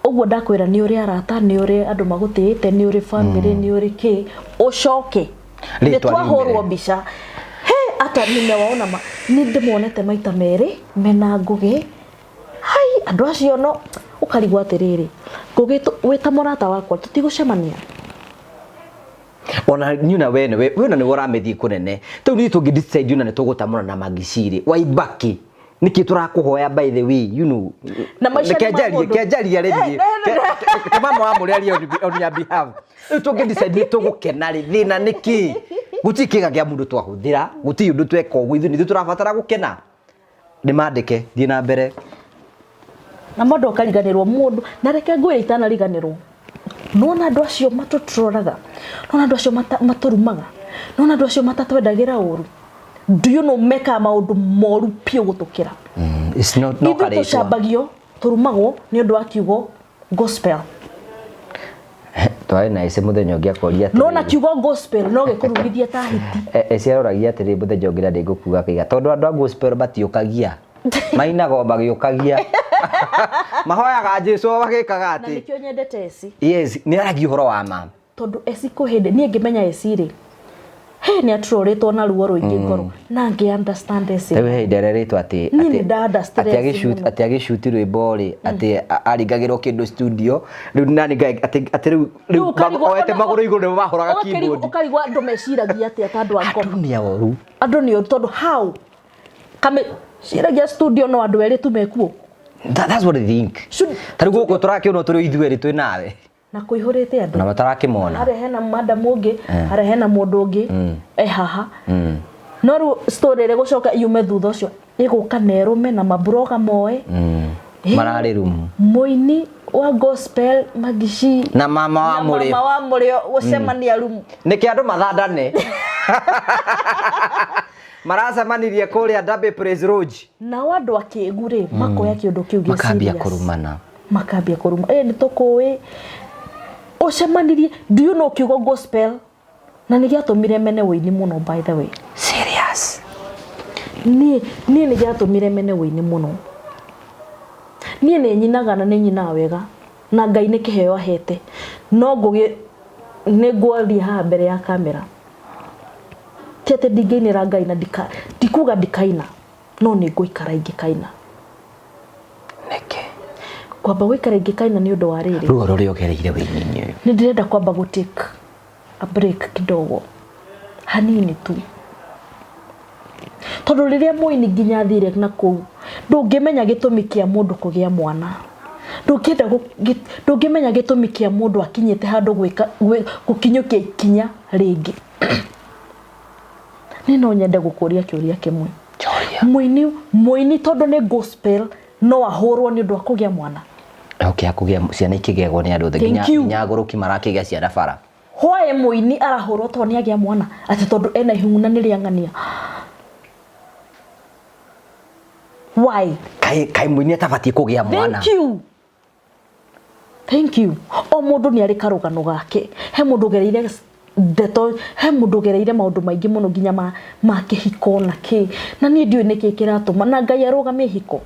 ũguo ndakwĩra, nĩ ũrĩ arata, nĩ ũrĩ andũ magũtĩĩte, nĩ ũrĩ family, nĩ ũrĩ kĩ, ũcoke nĩ Rĩtwa twahũrwo riumĩre. mbica he ata nimewaona ma nĩ ndĩmonete maita merĩ mena Ngũgĩ. Hai, andũ acio no ũkarigwo atĩrĩrĩ, Ngũgĩ wĩ ta mũrata wakwa tũtigũcemania. Ona niĩ na we nĩwe we na nĩwe ũramĩthiĩ kũnene. Rĩu niĩ tũngĩ decide ona nĩ tũgũtamũra na Magicirĩ waibaki nĩkĩ tũrakũhoya, by the way. Na maica Reke nĩ ma njarie mũndũ. ke njarie rĩ niĩ. Ke mama wa mũrĩ arie on your behalf. Rĩu tũngĩ decide nĩ tũgũkena rĩ, thĩna nĩ kĩ? Gũtirĩ kĩga kĩa mũndũ twahũthĩra, gũtirĩ ũndũ tweka ũguo, ithuĩ nĩ ithuĩ tũrabatara gũkena. Nĩ mandĩke, thiĩ na mbere. Na mũndũ akariganĩrwo mũndũ, na reke ngwĩre itanariganĩrwo, nona andũ acio matũtroraga, nona andũ acio matũrumaga, nona andũ acio matatwendagĩra ũru. Do you know mekaga maũndũ moru biũ gũtũkĩra? It's not no Ithuĩ karĩtwa. Tũcambagio, tũrumagwo nĩ ũndũ wa kiugo gospel. Twarĩ na ĩcĩ mũthenya ũngĩ akoria Nona atĩrĩrĩ. Kiugo gospel no gĩkũrumithie ta hiti. Eci aroragia atĩrĩ mũthenya ũngĩ na ndĩngũkuga kĩiga tondũ andũ a gospel matiũkagia, mainaga o magĩũkagia, mahoyaga Jesu o magĩkaga Na atĩ. Nĩkĩo nyendete eci. Yes, nĩ aragia ũhoro wa ma. Tondũ eci kwĩ hĩndĩ niĩ ngĩmenya eci rĩ, he nĩ aturorĩtwo na ruo rũingĩ ngoro na ngĩ understand eci. Rĩu he hĩndĩ arerĩtwo atĩ Niĩ nĩ nda understand atĩ eci agĩshoot mũno. Atĩ agĩshoot rwĩmbo rĩ, atĩ aringagĩrwo kĩndũ studio rĩu nani atĩ rĩu Rĩu ũkarigwo oete magũrũ igũrũ nĩmo mahũraga keyboard. Ũkarigwo andũ meciragia atĩa ta andũ a ngoma. Andũ nĩ oru. Andũ nĩ oru, tondũ how kamĩciragia studio no andũ erĩ tu mekuo? That's what I think. Ta rĩu gũkũ tũrakĩona tũrĩ o ithuĩ erĩ twĩ nawe. Na kũihũrĩte andũ. Na matarakĩmona. Harĩa hena madam ũngĩ, harĩa hena mũndũ ũngĩ e haha, no rĩu story ĩrĩa ĩgũcoka yume thutha ũcio ĩgũka na ĩrũme na mabroga moe. Mararĩ rumu. Mũini wa gospel Magici na mama wa na mũrĩo. Mama wa mũrĩo gũcemania rumu. Nĩkĩ andũ mathandane maracemanirie kũrĩa Derby Praise Lodge. Nao andũ akĩgu rĩ, makoya kĩũndũ kĩu gĩ Makambia serious. kũrumana. Makambia kũruma, ĩ nĩ tũkũĩ ũcemanirie. Do you know kiugo gospel na nĩ gĩatũmire mene wĩini mũno, by the way? Serious? Niĩ nĩ gĩatũmire mene wĩini mũno. Niĩ nĩ nyinaga na nĩ nyinaga wega na Ngai nĩ kĩheo ahete, no Ngũgĩ nĩ ngwaria haha mbere ya kamera ti atĩ ndingĩinĩra Ngai na ndikuga ndikaina, no nĩ ngũikara ingĩkaina. Nĩkĩ? Kwamba gũikara ingĩkaina nĩ ũndũ wa rĩrĩ. Ruo rũrĩa ũgereire wĩini-inĩ ũyũ. Nĩ ndĩrenda kwamba gũ take a break kidogo hanini tu, tondũ rĩrĩa mũini nginya athire na kũu, ndũngĩmenya gĩtũmi kĩa mũndũ kũgĩa mwana, ndũngĩenda ndũngĩmenya gĩtũmi kĩa mũndũ akinyĩte handũ gwĩka gũkinyũkia ikinya rĩngĩ. Niĩ no nyende gũkũria kĩũria kĩmwe. Njoria. Mũini tondũ nĩ gospel no ahũrwo nĩ ũndũ wa kũgĩa mwana? Okay, akũgĩa ciana ikĩgĩagwo nĩ andũ othe nginya Thank you. nginya agũrũki marakĩgĩa ciana bara. Why mũini arahũrwo tondũ nĩ agĩa mwana, atĩ tondũ ena ihu na nĩ rĩang'ania? Why? Kaĩ mũini atabatiĩ kũgĩa mwana? Thank you, thank you. O mũndũ nĩ arĩ karũgano gake. He mũndũ ũgereire ndeto, he mũndũ ũgereire maũndũ maingĩ mũno nginya ma kĩhiko na kĩ, na niĩ ndiũĩ nĩkĩ kĩratũma na Ngai arũgamie ihiko.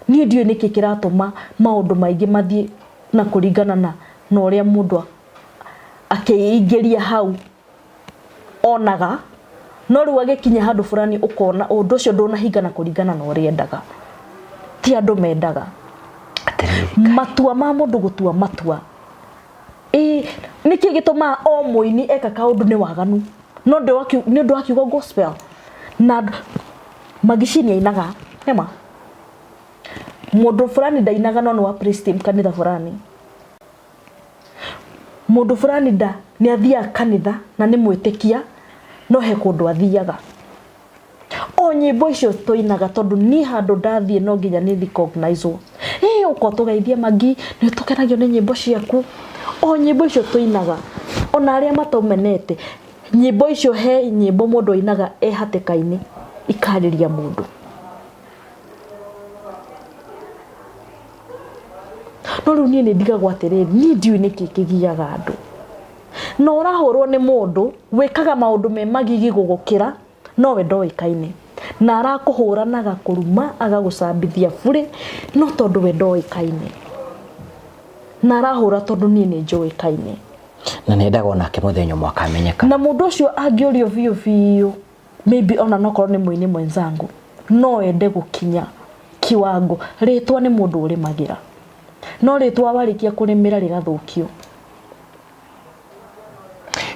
Niĩ ndiũĩ nĩkĩ kĩratũma maũndũ maingĩ mathiĩ na kũringana na ũrĩa mũndũ akĩingĩria hau onaga, no rĩu agĩkinya handũ fulani ũkona ũndũ ũcio ndũnahingana kũringana na ũrĩa endaga. Ti andũ mendaga. Atĩrĩrĩ. Matua ma mũndũ gũtua matua, ĩ nĩkĩ gĩtũmaga o mũini eka kaũndũ nĩ waganu no nĩ ũndũ wa kiugo gospel? Na Magici nĩ ainaga nĩma. Mũndũ fulani ndainaga no nĩ wa praise team kanitha fulani. Mũndũ fulani nda nĩ athiaga kanitha na nĩ mwĩtĩkia no he kũndũ athiaga. O nyĩmbo icio tũinaga tondũ niĩ handũ ndathiĩ no nginya nĩ recognize wo. Ĩ ũka ũtũgeithie Magi, nĩ tũkenagio nĩ nyĩmbo ciaku. O nyĩmbo icio tũinaga, ona arĩa matũmenete, nyĩmbo icio he nyĩmbo mũndũ ainaga e hatĩka-inĩ ikarĩria mũndũ. No rĩu niĩ nĩ ndigagwo atĩrĩrĩ, niĩ ndiũĩ nĩkĩ kĩgiaga andũ. Na ũrahũrwo nĩ mũndũ wĩkaga maũndũ me magigi gũgũkĩra nowe ndoĩkaine. Na arakũhũra na agakũruma agagũcambithia burĩ no tondũ we ndoĩkaine. Na arahũra tondũ niĩ nĩ njũĩkaine. Na nĩ endaga onake mũthenya ũmwe akamenyeka. Na mũndũ ũcio angĩũrio biũ biũ maybe ona nokorwo nĩ mũini mwenzangu no ende gũkinya kiwango rĩtwa nĩ mũndũ ũrĩmagĩra no rĩtwa warĩkia kũrĩmĩra rĩgathũkio.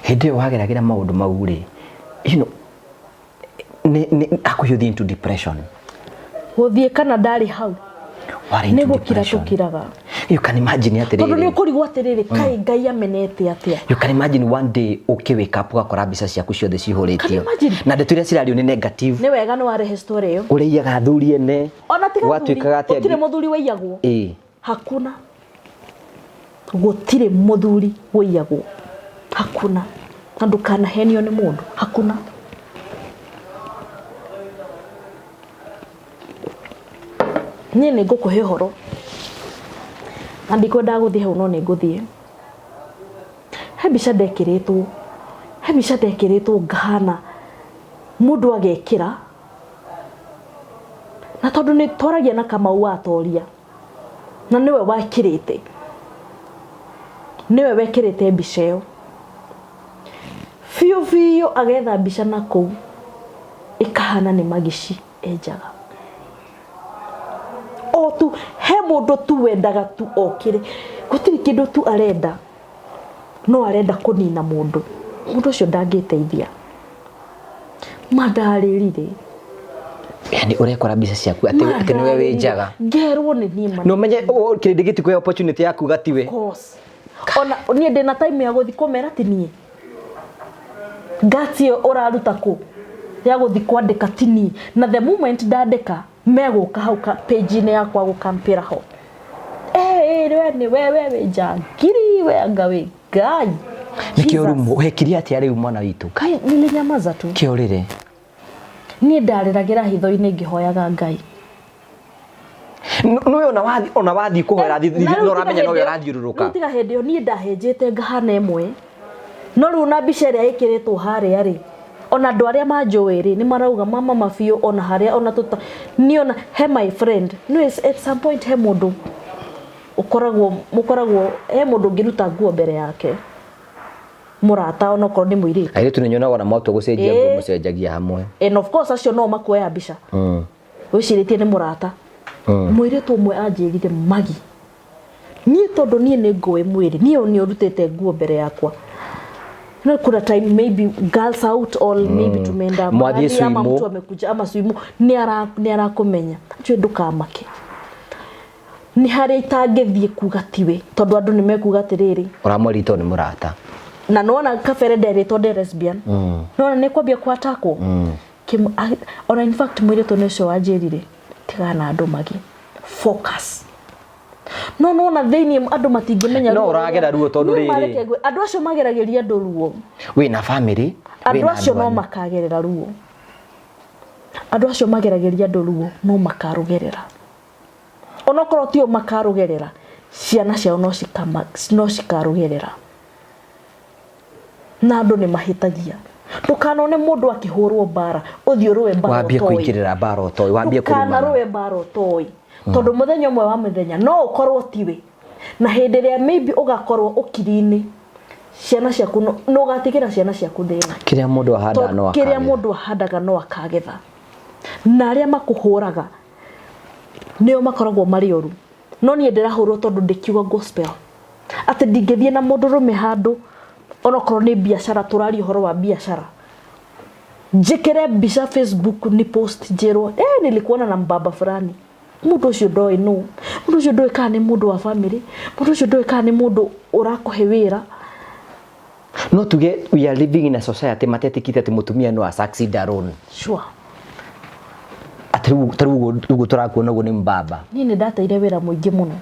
Hĩndĩ ĩyo wageragĩra maũndũ mau rĩ, you know, nĩ nĩ hakuhĩ ũthiĩ into depression. Gũthiĩ kana ndarĩ hau Warĩ nĩ into gũkira depression. tũkiraga You can imagine tondũ nĩ atĩrĩrĩ. ũkũrigwo atĩrĩrĩ kaĩ Ngai amenete atĩa. You can imagine one day ũkĩ wake up ũgakora mbica ciaku ciothe Can cihũrĩtio. you imagine? Na ndeto iria cirario nĩ negative. Nĩ wega nĩ warehe story ĩyo. Ũrĩiyaga athuri ene. Ona tiga athuri, Gwatuĩkaga atĩ gũtirĩ mũthuri waiyagwo. Ĩĩ. Hakuna. Gũtirĩ mũthuri wũiyagwo. Hakuna. Na ndũkanahenio nĩ mũndũ. Hakuna. Niĩ nĩ ngũkũhe ũhoro. Na ndikwendaga gũthiĩ hau no nĩ ngũthiĩ. He mbica ndekĩrĩtwo, he mbica ndekĩrĩtwo ngahana mũndũ agekĩra, na tondũ nĩ twaragia na Kamau wa Toria, na nĩwe wekĩrĩte, nĩwe wekĩrĩte mbica ĩyo. Biũ biũ agetha mbica na kũu ĩkahana nĩ magici enjaga. O tu he mũndũ tu wendaga tu okĩre, gũtirĩ kĩndũ tu arenda no arenda kũnina mũndũ. Mũndũ ũcio ndangĩteithia. Ma ndarĩrire. Yani ũrekora mbica ciaku atĩ atĩ nĩwe wĩ njaga. Ngerwo nĩ niĩ ma. Na ũmenye kĩrĩndĩ gĩtikũhe opportunity ya kuga tiwe. Course. Ona niĩ ndĩna time ya gũthiĩ kũmera ti niĩ. Guts ĩyo ũraruta kũ ya gũthiĩ kwandĩka ti niĩ. Na the moment ndandĩka megũka hau page-inĩ yakwa gũkampĩra ho. Eh, we nĩ we we wĩ njangiri we anga wĩ Ngai. Nĩkĩo rĩu wekire atĩa rĩu mwana witũ? Kai nilinyamaza tu. Kĩo rĩrĩ. Niĩ ndarĩragĩra hitho-inĩ ngĩhoyaga Ngai. Nĩwe ona wathiĩ ona wathiĩ kũhoera Na rĩu no ũramenya tiga nowe hĩndĩ ĩyo- ũrathiũrũrũka. Rĩu tiga hĩndĩ ĩyo niĩ ndahenjete ngahana ĩmwe. No rĩu na mbica ĩrĩa ĩkĩrĩtwo harĩa rĩ, ona andũ arĩa manjũĩ rĩ, nĩ marauga mama mabiũ ona harĩa ona tũta niĩ ona he my friend. No at some point he mũndũ ũkoragwo mũkoragwo he mũndũ ũngĩruta nguo mbere yake. Mũrata onokorwo nĩ mũirĩtu. Airĩtu nĩ nyonaga ona mwatua gũcenjia nguo mũcenjagia hamwe. And of course acio no makuoya mbica. Wĩcirĩtie nĩ mũrata. Mũirĩtu ũmwe anjĩrire Magi, niĩ tondũ niĩ nĩ ngũĩ mwĩrĩ, niĩ nĩ ũrutĩte nguo mbere yakwa. No kuna time maybe girls out or maybe tumeenda Mwathiĩ mahali ama swimu. mtu amekuja ama swimu, nĩ arakũmenya. Anjĩra ndũkamake. Nĩ harĩa itangĩthiĩ kuga tiwe tondũ andũ nĩ mekuga atĩrĩrĩ. Ũramwĩrire tondũ nĩ mũrata. Na nĩwona kabere nderĩtwo ndĩ lesbian. Nĩwona nĩ kwambia kwatakwo. Ona in fact mũirĩtu nĩ ũcio wanjĩrire tigana na andũ magi focus. No nĩwona thĩiniĩ andũ matingĩmenya No ruo rũrĩa ũragera ruo tondũ Niĩ rĩrĩ. mareke ngwĩre, andũ acio mageragĩria andũ ruo. Wĩna family, Andũ wĩna acio no anyu. makagerera ruo. Andũ acio mageragĩria andũ ruo no makarũgerera. Onokorwo tio makarũgerera, ciana ciao no cikarũgerera. Na andũ nĩ mahĩtagia. Ndũkanone mũndũ akĩhũrwo mbara, ũthiĩ ũrũe mbara Wambie ũtoĩ. kũingĩrĩra mbara ũtoĩ, wambie kũrumana. Ndũkanarũe mbara ũtoĩ. Tondũ mũthenya ũmwe wa mĩthenya no ũkorwo tiwe. Na hĩndĩ ĩrĩa maybe ũgakorwo ũkiri-inĩ, ciana ciaku no, nĩ ũgatigĩra ciana ciaku thĩna. Kĩrĩa mũndũ ahandaga no Kĩrĩa akagetha. mũndũ ahandaga no akagetha. Na arĩa makũhũraga nĩo makoragwo marĩ oru. No niĩ ndĩrahũrwo tondũ ndĩkiuga gospel. Atĩ ndingĩthiĩ na mũndũrũme handũ onokorwo nĩ biacara tũraria ũhoro wa biacara. Njĩkĩre mbica Facebook ni post njĩrwo, nilikuona na mbaba fulani. Mũndũ ũcio ndoĩ nũ, mũndũ ũcio ndoĩ kana nĩ mũndũ wa bamĩrĩ, mũndũ ũcio ndoĩ kana nĩ mũndũ ũrakũhe wĩra. No tuge we are living in a society matetĩkĩte atĩ mũtumia no a succeed alone. Sure. Atĩ rĩu ta rĩu ũguo tũrakuona ũguo nĩ mbaba. Niĩ nĩ ndateire wĩra mũingĩ mũno,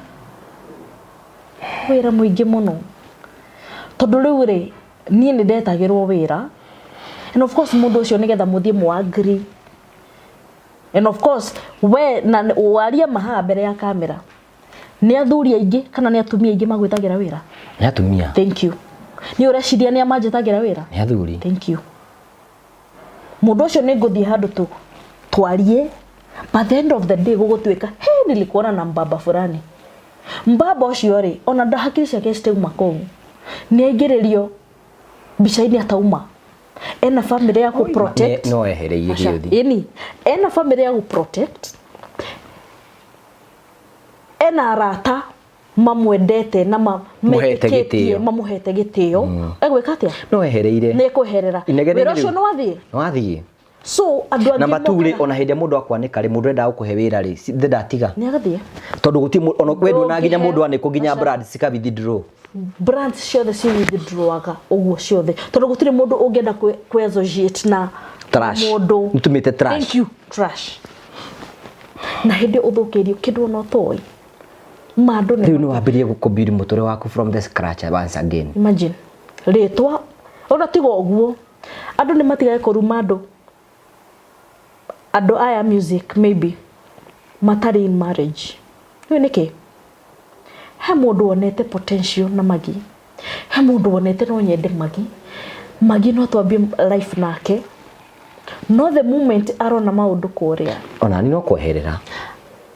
wĩra mũingĩ mũno, tondũ rĩu rĩ, niĩ nĩ ndetagĩrwo wĩra, and of course mũndũ ũcio nĩgetha mũthiĩ mũ agree, and of course we na warie ma haha mbere ya kamera, nĩ athuri aingĩ kana nĩ atumia aingĩ magwĩtagĩra wĩra? Nĩ atumia. Thank you. Nĩ ũreciria nĩ a manjĩtagĩra wĩra? Nĩ athuri. Thank you. Mũndũ ũcio nĩ ngũthiĩ handũ tũ twarie, but the end of the day gũgũtuĩka he nilikuona na mbaba fulani. Mbaba ũcio rĩ, ona nda hakiri ciake citauma kũu, nĩ aingĩrĩrio mbica-inĩ atauma. Ena family ya kũ protect. No ehereirie Aca, gĩũthi. ĩni, ena family ya gũ protect, ena arata mamwendete na Mũhete metĩkĩtie gĩtĩo. mamũhete gĩtĩo, egwĩka atĩa? No ehereire. Nĩ ekweherera. Inegene Wĩra rĩu. ũcio nĩ wathiĩ. No athiĩ. So andũ angĩ Namba 2 rĩ, mokaga- ona hĩndĩ ĩrĩa mũndũ akwanĩka rĩ, mũndũ endaga gũkũhe wĩra rĩ, ndatiga. Nĩ agathiĩ. Tondũ gũtirĩ ona we nduona nginya Ndũngĩheo. mũndũ anĩkwo nginya Aca. brand cika withdraw. Brands ciothe ci withdrawaga ũguo ciothe, tondũ gũtirĩ mũndũ ũngĩenda kwĩ associate na Trash. mũndũ. Nĩtũmĩte trash. Thank you, trash. Na hĩndĩ ũthũkĩirio kĩndũ ona ũtoĩ. Mandũ nĩ Rĩu nĩ wambĩrĩrie gũkũbiri mũtũrĩre waku from the scratch once again. Imagine rĩtwa ona tiga ũguo, andũ nĩ matigage kũruma andũ, andũ aya music maybe matarĩ in marriage. Nĩũĩ nĩkĩ? He mũndũ wonete potential na Maggie, he mũndũ wonete no nyende Maggie, Maggie no twambie life nake, no the moment arona maũndũ kũrĩa, Ona niĩ no kweherera.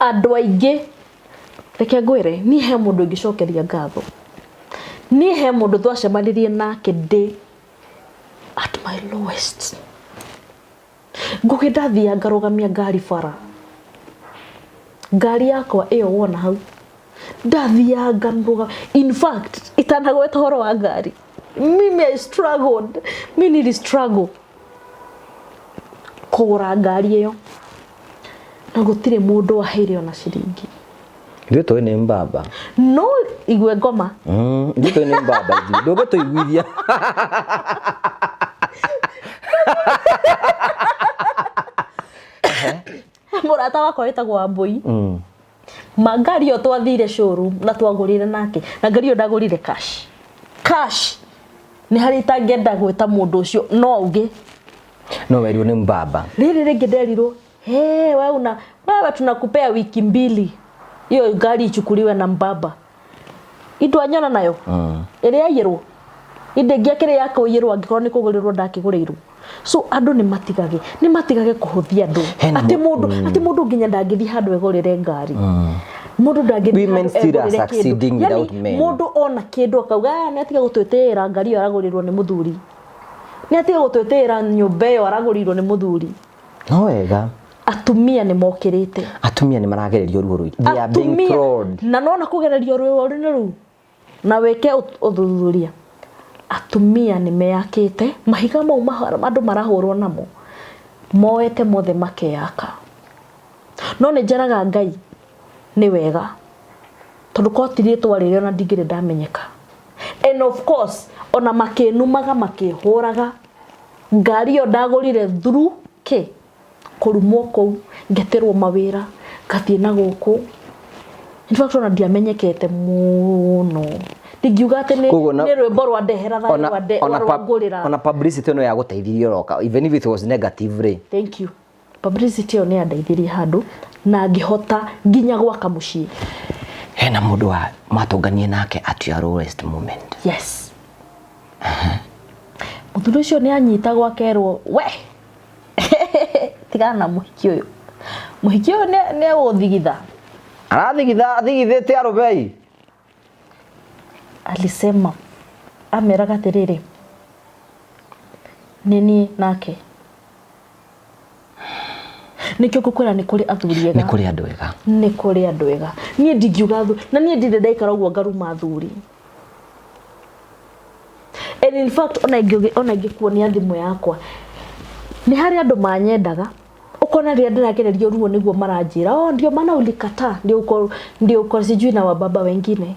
Andũ aingĩ, reke ngwĩre, niĩ he mũndũ ingĩcokeria ngatho. Niĩ he mũndũ twacemanirie nake ndĩ at my lowest. Ngũgĩ ndathiaga ngarũgamia ngari bara. Ngari yakwa ĩyo wona hau, ndathiaga ngarũgamia. In fact, itanagweta ũhoro wa ngari, mimi I struggled, mi nili struggle kũgũra ngari ĩyo, na gũtirĩ mũndũ waheire ona ciringi. Ithuĩ tũĩ nĩ mbamba. No igue ngoma. Ithuĩ tũĩ nĩ mbamba ithuĩ. Ndũngĩtũiguithia. Mũrata wakwa wĩtagwo Wambũi. Ma ngari ĩyo twathire showroom na twagũrire nake, na ngari ĩyo ndagũrire cash. Cash. Nĩ harĩa itangĩenda gwĩta mũndũ ũcio no auge. No werirwo nĩ mbamba. Rĩrĩ rĩngĩ nderirwo, hey, wewe una, wewe tunakupea wiki mbili hiyo ngari ichukuliwe na mbaba. Indo anyona nayo ĩrĩa yaiyĩrwo, indĩngĩakĩrĩ ya kũiyĩrwo angĩkorwo nĩ kũgũrĩrwo ndakĩgũrĩirwo. So andũ nĩ matigage, nĩ matigage kũhũthia andũ. Hena Atĩ mũndũ, atĩ mũndũ nginya ndangĩthiĩ handũ egũrĩre ngari. Mũndũ ndangĩthiĩ Women handũ still are egũrĩre kĩndũ. succeeding Yaani, without men. mũndũ ona kĩndũ akauga, ah, nĩ atiga gũtwĩtĩĩra ngari ĩyo aragũrĩrwo nĩ mũthuri. Nĩ atiga gũtwĩtĩĩra nyũmba ĩyo aragũrĩirwo nĩ mũthuri. No wega. Atumia nĩ mokĩrĩte. Atumia nĩ maragererio ruo rũingĩ. They are being Atumia, trolled. na nona kũgererio ruo rũu rũu, na wĩke ũthuthuria. Atumia nĩ meyakĩte, mahiga mau andũ marahũrwo namo, moete mothe makeyaka. No nĩ njaraga Ngai nĩ wega, tondũ korwo ti rĩtwa rĩrĩa ona ndingĩrĩ ndamenyeka. And of course, ona makĩnumaga makĩhũraga, ngari ĩyo ndagũrire through kĩ? Kũrumwo kũu, ngetĩrwo mawĩra, ngathiĩ na gũkũ. In fact, ona ndiamenyekete mũno. Ndingiuga atĩ Koguo na- nĩ rwĩmbo rwandehera thayũ, rwangũrĩra. Ona publicity ĩno yagũteithirie oroka, even if it was negative rĩ. Thank you. Publicity ĩyo nĩ yandeithirie handũ na ngĩhota nginya gwaka mũciĩ. Hena mũndũ wa matũnganie nake at your lowest moment. Yes. Mũthuri ũcio nĩ anyitagwo akerwo, we tigana na mũhiki ũyũ. Mũhiki ũyũ nĩ egũthigitha. Arathigitha, athigithĩte arũme. Alisema, ameraga atĩrĩrĩ, nĩ niĩ nake. Nĩkĩo ngũkwĩra nĩ kũrĩ athuri ega. Nĩ kũrĩ andũ ega. Nĩ kũrĩ andũ ega. Niĩ ndingiuga athuri, na niĩ ndirĩ ndaikara ũguo ngaruma athuri. And in fact, ona ingĩkuonia thimũ yakwa, nĩ harĩ andũ manyendaga, ũkore Ũkona rĩrĩa ndĩragererio ruo nĩguo maranjĩra, oh, ndio maana ulikataa, ndio uko sijui na wababa wengine.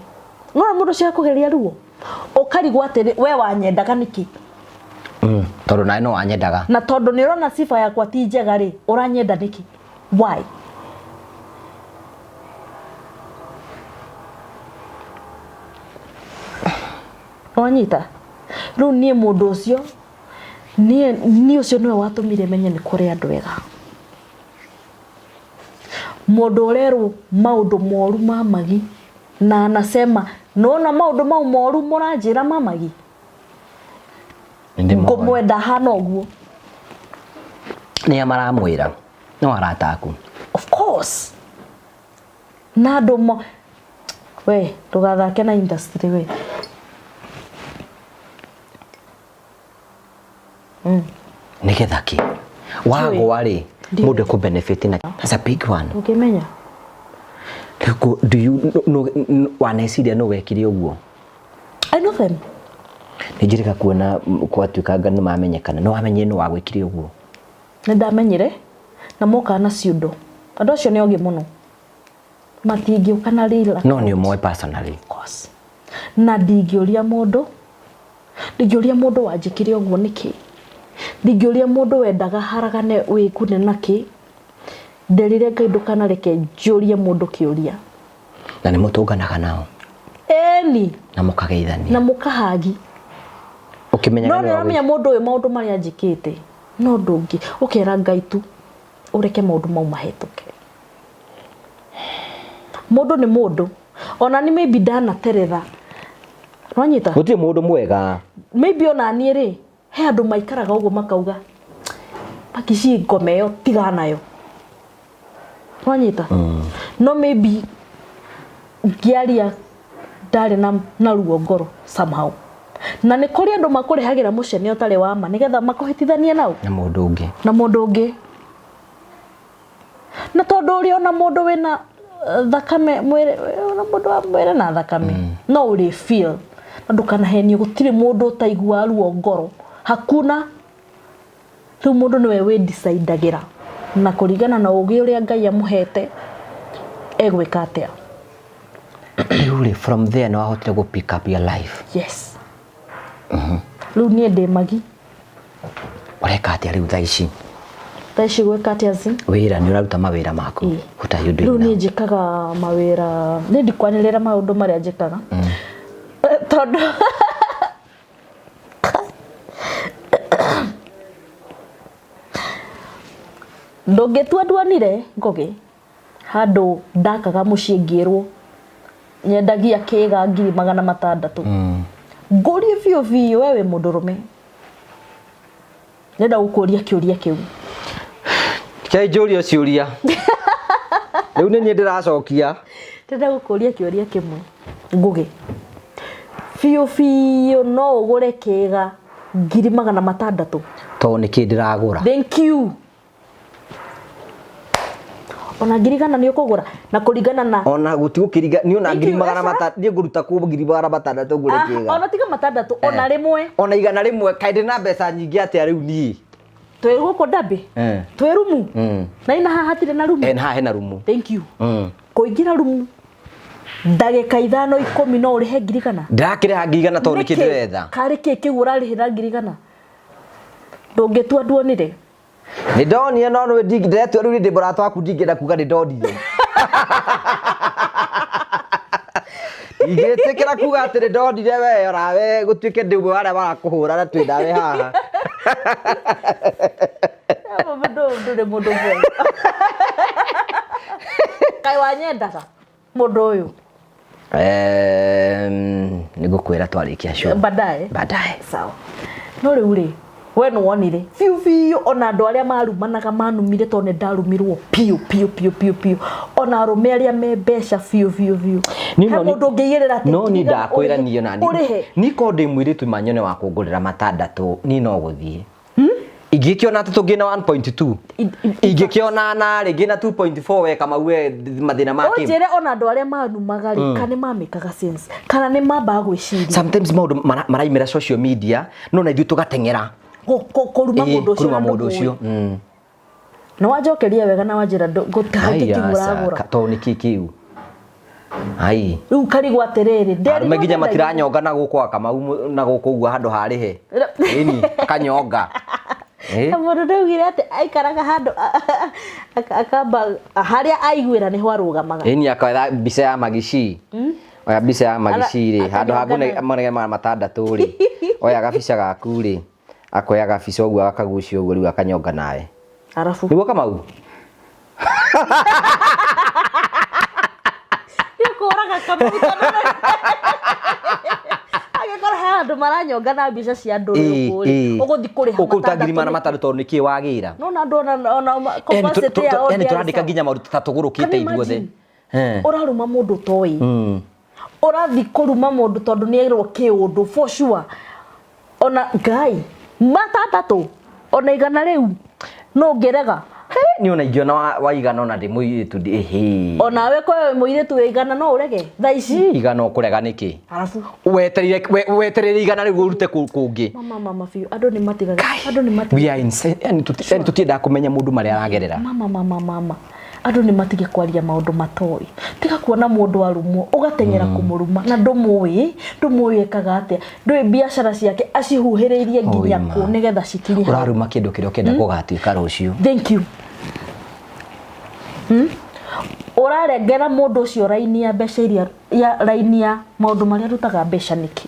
Nona mũndũ ũcio akũgeria ruo ũkarigwo atĩrĩ, we wanyendaga nĩkĩ? Tondũ nawe no wanyendaga. Na tondũ nĩ ũrona sifa yakwa ti njega rĩ, ũranyenda nĩkĩ? Why? Wanyita? Rĩu niĩ mũndũ ũcio, niĩ niĩ ũcio nĩwe watũmire menye nĩ kũrĩ andũ ega. Mũndũ ũrerwo maũndũ moru ma magi na anasema nona maũndũ mau moru mũranjĩra ma magi, Nĩndĩmoĩ. Ngũmwenda hana ũguo. Nĩa maramwĩra? No arata aku. Of course. Na andũ mo we ndũgathake na industry we. Nĩgetha kĩ? Wagwa rĩ, mũndũ ekũ benefit na that's a big one. Ũngĩmenya. Rĩu do you no, no, waneciria no wekire ũguo? I know them. Nĩ njĩrĩga kuona kwatuĩkanga nĩ mamenyekana. No wamenyire nũ wagwĩkire ũguo? Nĩ ndamenyire na mokaga na ciũndũ. Andũ acio nĩ ogĩ mũno. Matingĩũka na real No nĩ ũmoĩ personally. Of course. Na ndingĩũria mũndũ, ndingĩũria mũndũ wanjĩkire ũguo nĩkĩ. Ndingĩũria mũndũ wendaga haragane wĩgune nakĩ. Nderire Ngai ndũkanareke njũrie mũndũ kĩũria. Na nĩ mũtũnganaga nao? Ĩni. Na mũkageithania? Na mũkahagi. Ũkĩmenyaga No nĩ nĩ ũramenya mũndũ ũyũ maũndũ marĩa anjĩkĩte, no ndũngĩ, ũkera Ngai tu ũreke maũndũ mau mahĩtũke. Mũndũ nĩ mũndũ. Ona ni maybe ndanateretha. Nwanyita? Gũtirĩ mũndũ mwega. Maybe ona niĩ rĩ, he andũ maikaraga ũguo makauga pakici ngoma ĩyo tiga nayo. Nwanyita? No maybe ngĩaria ndarĩ na ruo ngoro somehow. Na nĩ kũrĩ andũ makũrehagĩra mũcene ũtarĩ wa ma nĩgetha makũhĩtithanie nao. Na mũndũ ũngĩ. Na mũndũ ũngĩ. Na tondũ ũrĩ ona mũndũ wĩna thakame mwĩrĩ, ona mũndũ wa mwĩrĩ na thakame, no ũrĩ feel. Na ndũkanahenio, gũtirĩ mũndũ ũtaiguaga ruo ngoro. Hakuna. Rĩu mũndũ nĩwe wĩ-decidagĩra na kũringana na ũgĩ ũrĩa Ngai amũhete egwĩka atĩa. Rĩu rĩ, from there nĩ wahotire gũ pick up your life? Yes. Rĩu niĩ ndĩ magi. Ũreka atĩa rĩu thaa ici? Thaa ici gwĩka atĩa zi? Wĩra, nĩ ũraruta mawĩra maku? Ĩĩ. What are you doing Rĩu niĩ now? njĩkaga mawĩra, niĩ ndikwanĩrĩra maũndũ marĩa njĩkaga. Tondũ ndũngĩtua nduonire Ngũgĩ handũ ndakaga mũciĩ ngĩrwo nyendagia kĩga 600,000. Ngũrie biũ biũ we wĩ mũndũrũme. Ndĩrenda gũkũria kĩũria kĩu. Kei njũrio ciũria. Rĩu nĩ niĩ ndĩracokia. Ndĩrenda gũkũria kĩũria kĩmwe. Ngũgĩ. Biũ biũ no ũgũre kĩga 600,000? Tondũ nĩkĩ ndĩragũra? Thank you. Ona 100,000 nĩ ũkũgũra na kũringana na ona gũtigũkĩringa niĩ ona Thank ngiri you, magana Ezra. mata niĩ ngũruta kũ 600,000 ngũre Ah, kĩga. Ona tiga matandatũ, ona rĩmwe. Ona 100 kaĩ ndĩ na mbeca nyingĩ atĩa rĩu niĩ? Twĩ gũkũ Derby. Twĩ rumu. Na ina haha hatirĩ na rumu. Na haha hena rumu. Thank you. Kũingĩra rumu ndagĩka 5 10 no ũrĩhe 100,000. Ndĩrakĩrĩha 100,000 tondũ nĩkĩ Nĩkĩ? ndĩretha. Karĩ kĩ kĩu ũrarĩhĩra 100,000? Ndũngĩtua nduonire. Nĩ ndonire no nĩ ndĩretua rĩu ndĩ mũrata waku ndingĩenda kuga nĩ ndonire. Ingĩtĩkĩra kuga atĩ nĩ ndonire we onawe gũtuĩke ndĩ ũmwe wa arĩa marakũhũra na twĩ nawe haha. Mũndũ ndũrĩ mũndũ mwega. Kaĩ wanyendaga mũndũ ũyũ? Nĩ ngũkwĩra twarĩkia show. Baadaye. Baadaye. Sawa. No rĩu rĩ, we nĩ wonire biũ biũ ona andũ arĩa marumanaga manumire tondũ nĩ ndarumirwo biũ biũ biũ biũ biũ. Ona arũme arĩa me mbeca biũ biũ biũ. Niĩ He no mũndũ ũngĩigĩrĩra atĩ no niĩ 100,000 ndakwĩra ũrĩhe- niĩ ona niĩ ũrĩhe. niĩ korwo ndĩ mũirĩtu manyone wa kũngũrĩra matandatũ niĩ no gũthiĩ. Ingĩkĩona atĩ tũngĩ na 1.2 ingĩkĩona na rĩ ngĩna 2.4 we Kamau we mathĩna ma kĩ. Ũnjĩre ona andũ arĩa manumaga rĩ, kana nĩ mamĩkaga sense, kana nĩ mambaga gwĩciria. Sometimes maũndũ maraimĩra social media no na ithuĩ tũgateng'era. Kũruma mũndũ ũcio Kũruma na mũndũ ũcio. ndũmũĩ. Nĩ wanjokeria wega na wanjĩra gũtangĩ kĩgũragũra. Tondũ nĩ kĩ kĩu? Ai. Rĩu karigwo atĩrĩrĩ, nderirwo Arũme nginya matiranyonga na gũkũ gwa Kamau na gũkũ ũguo handũ harĩhe. Ĩni, akanyonga. Eh? Mũndũ ndaugire atĩ aikaraga handũ akamba harĩa aiguĩra nĩho arũgamaga. Ĩni akoya mbica ya magici. Oya mbica ya magici rĩ, handũ ha ngũne manege magana matandatũ rĩ, oya gabica gaku rĩ, akoya gabica ũguo agakagucia ũguo rĩu akanyonga nawe. Arabu. Nĩguo Kamau? Nĩũkũraga Kamau tondũ angĩkorwo he andũ maranyonga na mbica cia andũ rĩ ũkũ rĩ, ũgũthiĩ kũrĩha Ũkũruta ngiri matandatũ magana nĩkĩ? matandatũ tondũ nĩkĩ wagĩra? No na andũ ona capacity yao Yani ndĩarĩ tũrandĩka sawa. nginya maũndũ ta tũgũrũkĩte Can you ithuothe. imagine? Eh. Ũraruma mũndũ ũtoĩ. Ũrathiĩ kũruma mũndũ tondũ nĩ erwo kĩũndũ for sure. Ona Ngai matandatũ ona igana rĩu no ũngĩrega. Nĩ ona ingĩona wa igana ona ndĩ mũirĩtu ndĩ ĩhĩ. Onawe ko wĩ mũirĩtu wĩ igana no ũrege thaa ici. Igana ũkũrega nĩkĩ? Arabu. Wetereire wetereire igana rĩu ũrute kũngĩ. Mama mama biũ andũ nĩ matigaga andũ nĩ matigaga. We are insane. Yani tũtiendaga kũmenya mũndũ marĩa aragerera. Mama mama mama. Andũ nĩ matige kwaria maũndũ matoĩ. Tiga kuona mũndũ arumwo ũgateng'era kũmũruma na ndũmũĩ, ndũmũĩ ekaga atĩa, ndũĩ biacara ciake acihuhĩrĩirie nginya kũ nĩgetha cikinye hau. Ũraruma kĩndũ kĩrĩa ũkĩenda gũgatuĩka rũciũ. Thank you. Ũrarengera mũndũ ũcio raini ya mbeca iria ya raini ya maũndũ marĩa arutaga mbeca nĩkĩ?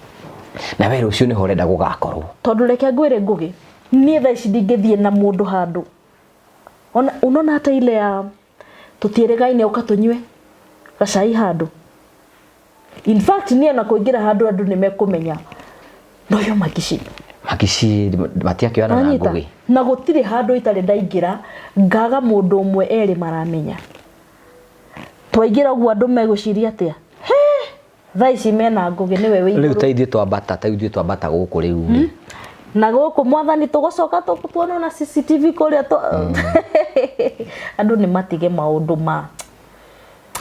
Na we rũciũ nĩho ũrenda gũgakorwo. Tondũ reke ngwĩre Ngũgĩ, niĩ thaa ici ndingĩthiĩ na mũndũ handũ Ona unaona hata ile ya tũtiĩrĩgaine ũka tũnyue gacai handũ. In fact niĩ ona kũingĩra handũ andũ nĩ mekũmenya no yo Magici. Magici matiakĩoyana na Wanyita? Ngũgĩ. Na gũtirĩ handũ itarĩ ndaingĩra ngaga mũndũ ũmwe erĩ maramenya. Twaingĩra ũguo andũ megwĩciria atĩa? He! Thaa ici mena Ngũgĩ nĩwe wĩ Rĩu igũrũ. ta ithuĩ twambata ta ithuĩ twambata gũkũ rĩu rĩ. Na gũkũ mwathani tũgũcoka tuonwo na CCTV kũrĩa tũ andũ nĩ matige maũndũ ma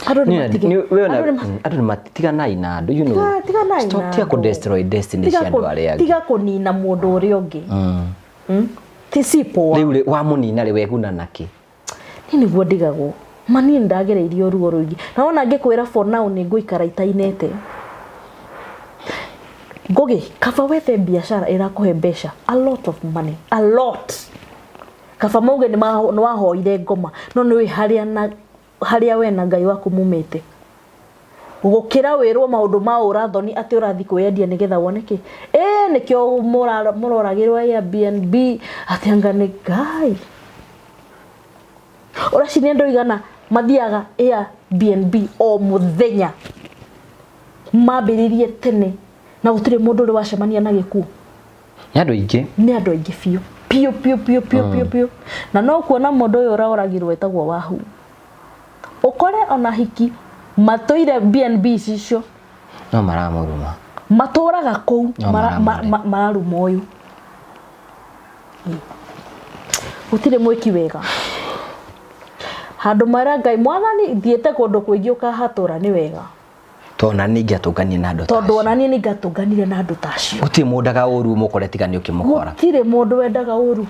andũ nĩ matige andũ nĩ Andũ nĩ matiganai na andũ you know. Tiganai Stop na tiga kũ andũ. destroy destiny cia andũ arĩa angĩ. Tiga kũnina mũndũ ũrĩa ũngĩ. Ti si poa. Rĩu rĩ wamũnina rĩ weguna nakĩ? Niĩ nĩguo ndigagwo. Ma niĩ nĩndagereirio ruo rũingĩ. Na wona ngĩkwĩra for now nĩ ngũikara itainĩte. Ngũgĩ, kaba wethe biacara ĩrakũhe mbeca, a lot of money, a lot. Kaba mauge nĩ wahoire ngoma, no nĩ ũĩ harĩa na harĩa we na Ngai waku mumĩte. Gũkĩra wĩrwo maũndũ ma ũra thoni atĩ ũrathiĩ kwĩyendia nĩgetha wone kĩ. Ĩĩ nĩkĩo mũroragĩrwo Airbnb atĩ anga nĩ Ngai. Ũreciria andũ aigana mathiaga Airbnb o mũthenya mambĩrĩrie tene na gũtirĩ mũndũ ũrĩ wacemania na gĩkuũ? Nĩ andũ aingĩ. Nĩ andũ aingĩ biũ biũ biũ biũ biũ biũ biũ. Na no kuona mũndũ ũyũ ũraũragirwo etagwo Wahu. Ũkore ona hiki matũire BNB icio. No maramũruma. Matũraga kũu No maramũruma. mararuma ũyũ. Gũtirĩ mwĩki wega. Handũ mara Ngai mwathani thiĩte kũndũ kũingĩ ũkahatũra nĩ wega. Tondũ ona niĩ ingĩatũnganire na andũ ta Tondũ acio. ona niĩ nĩingatũnganire na andũ ta acio. Gũtirĩ mũndũ wendaga ũru ũmũkore tiga nĩ ũkĩmũkora. Gũtirĩ mũndũ wendaga ũru.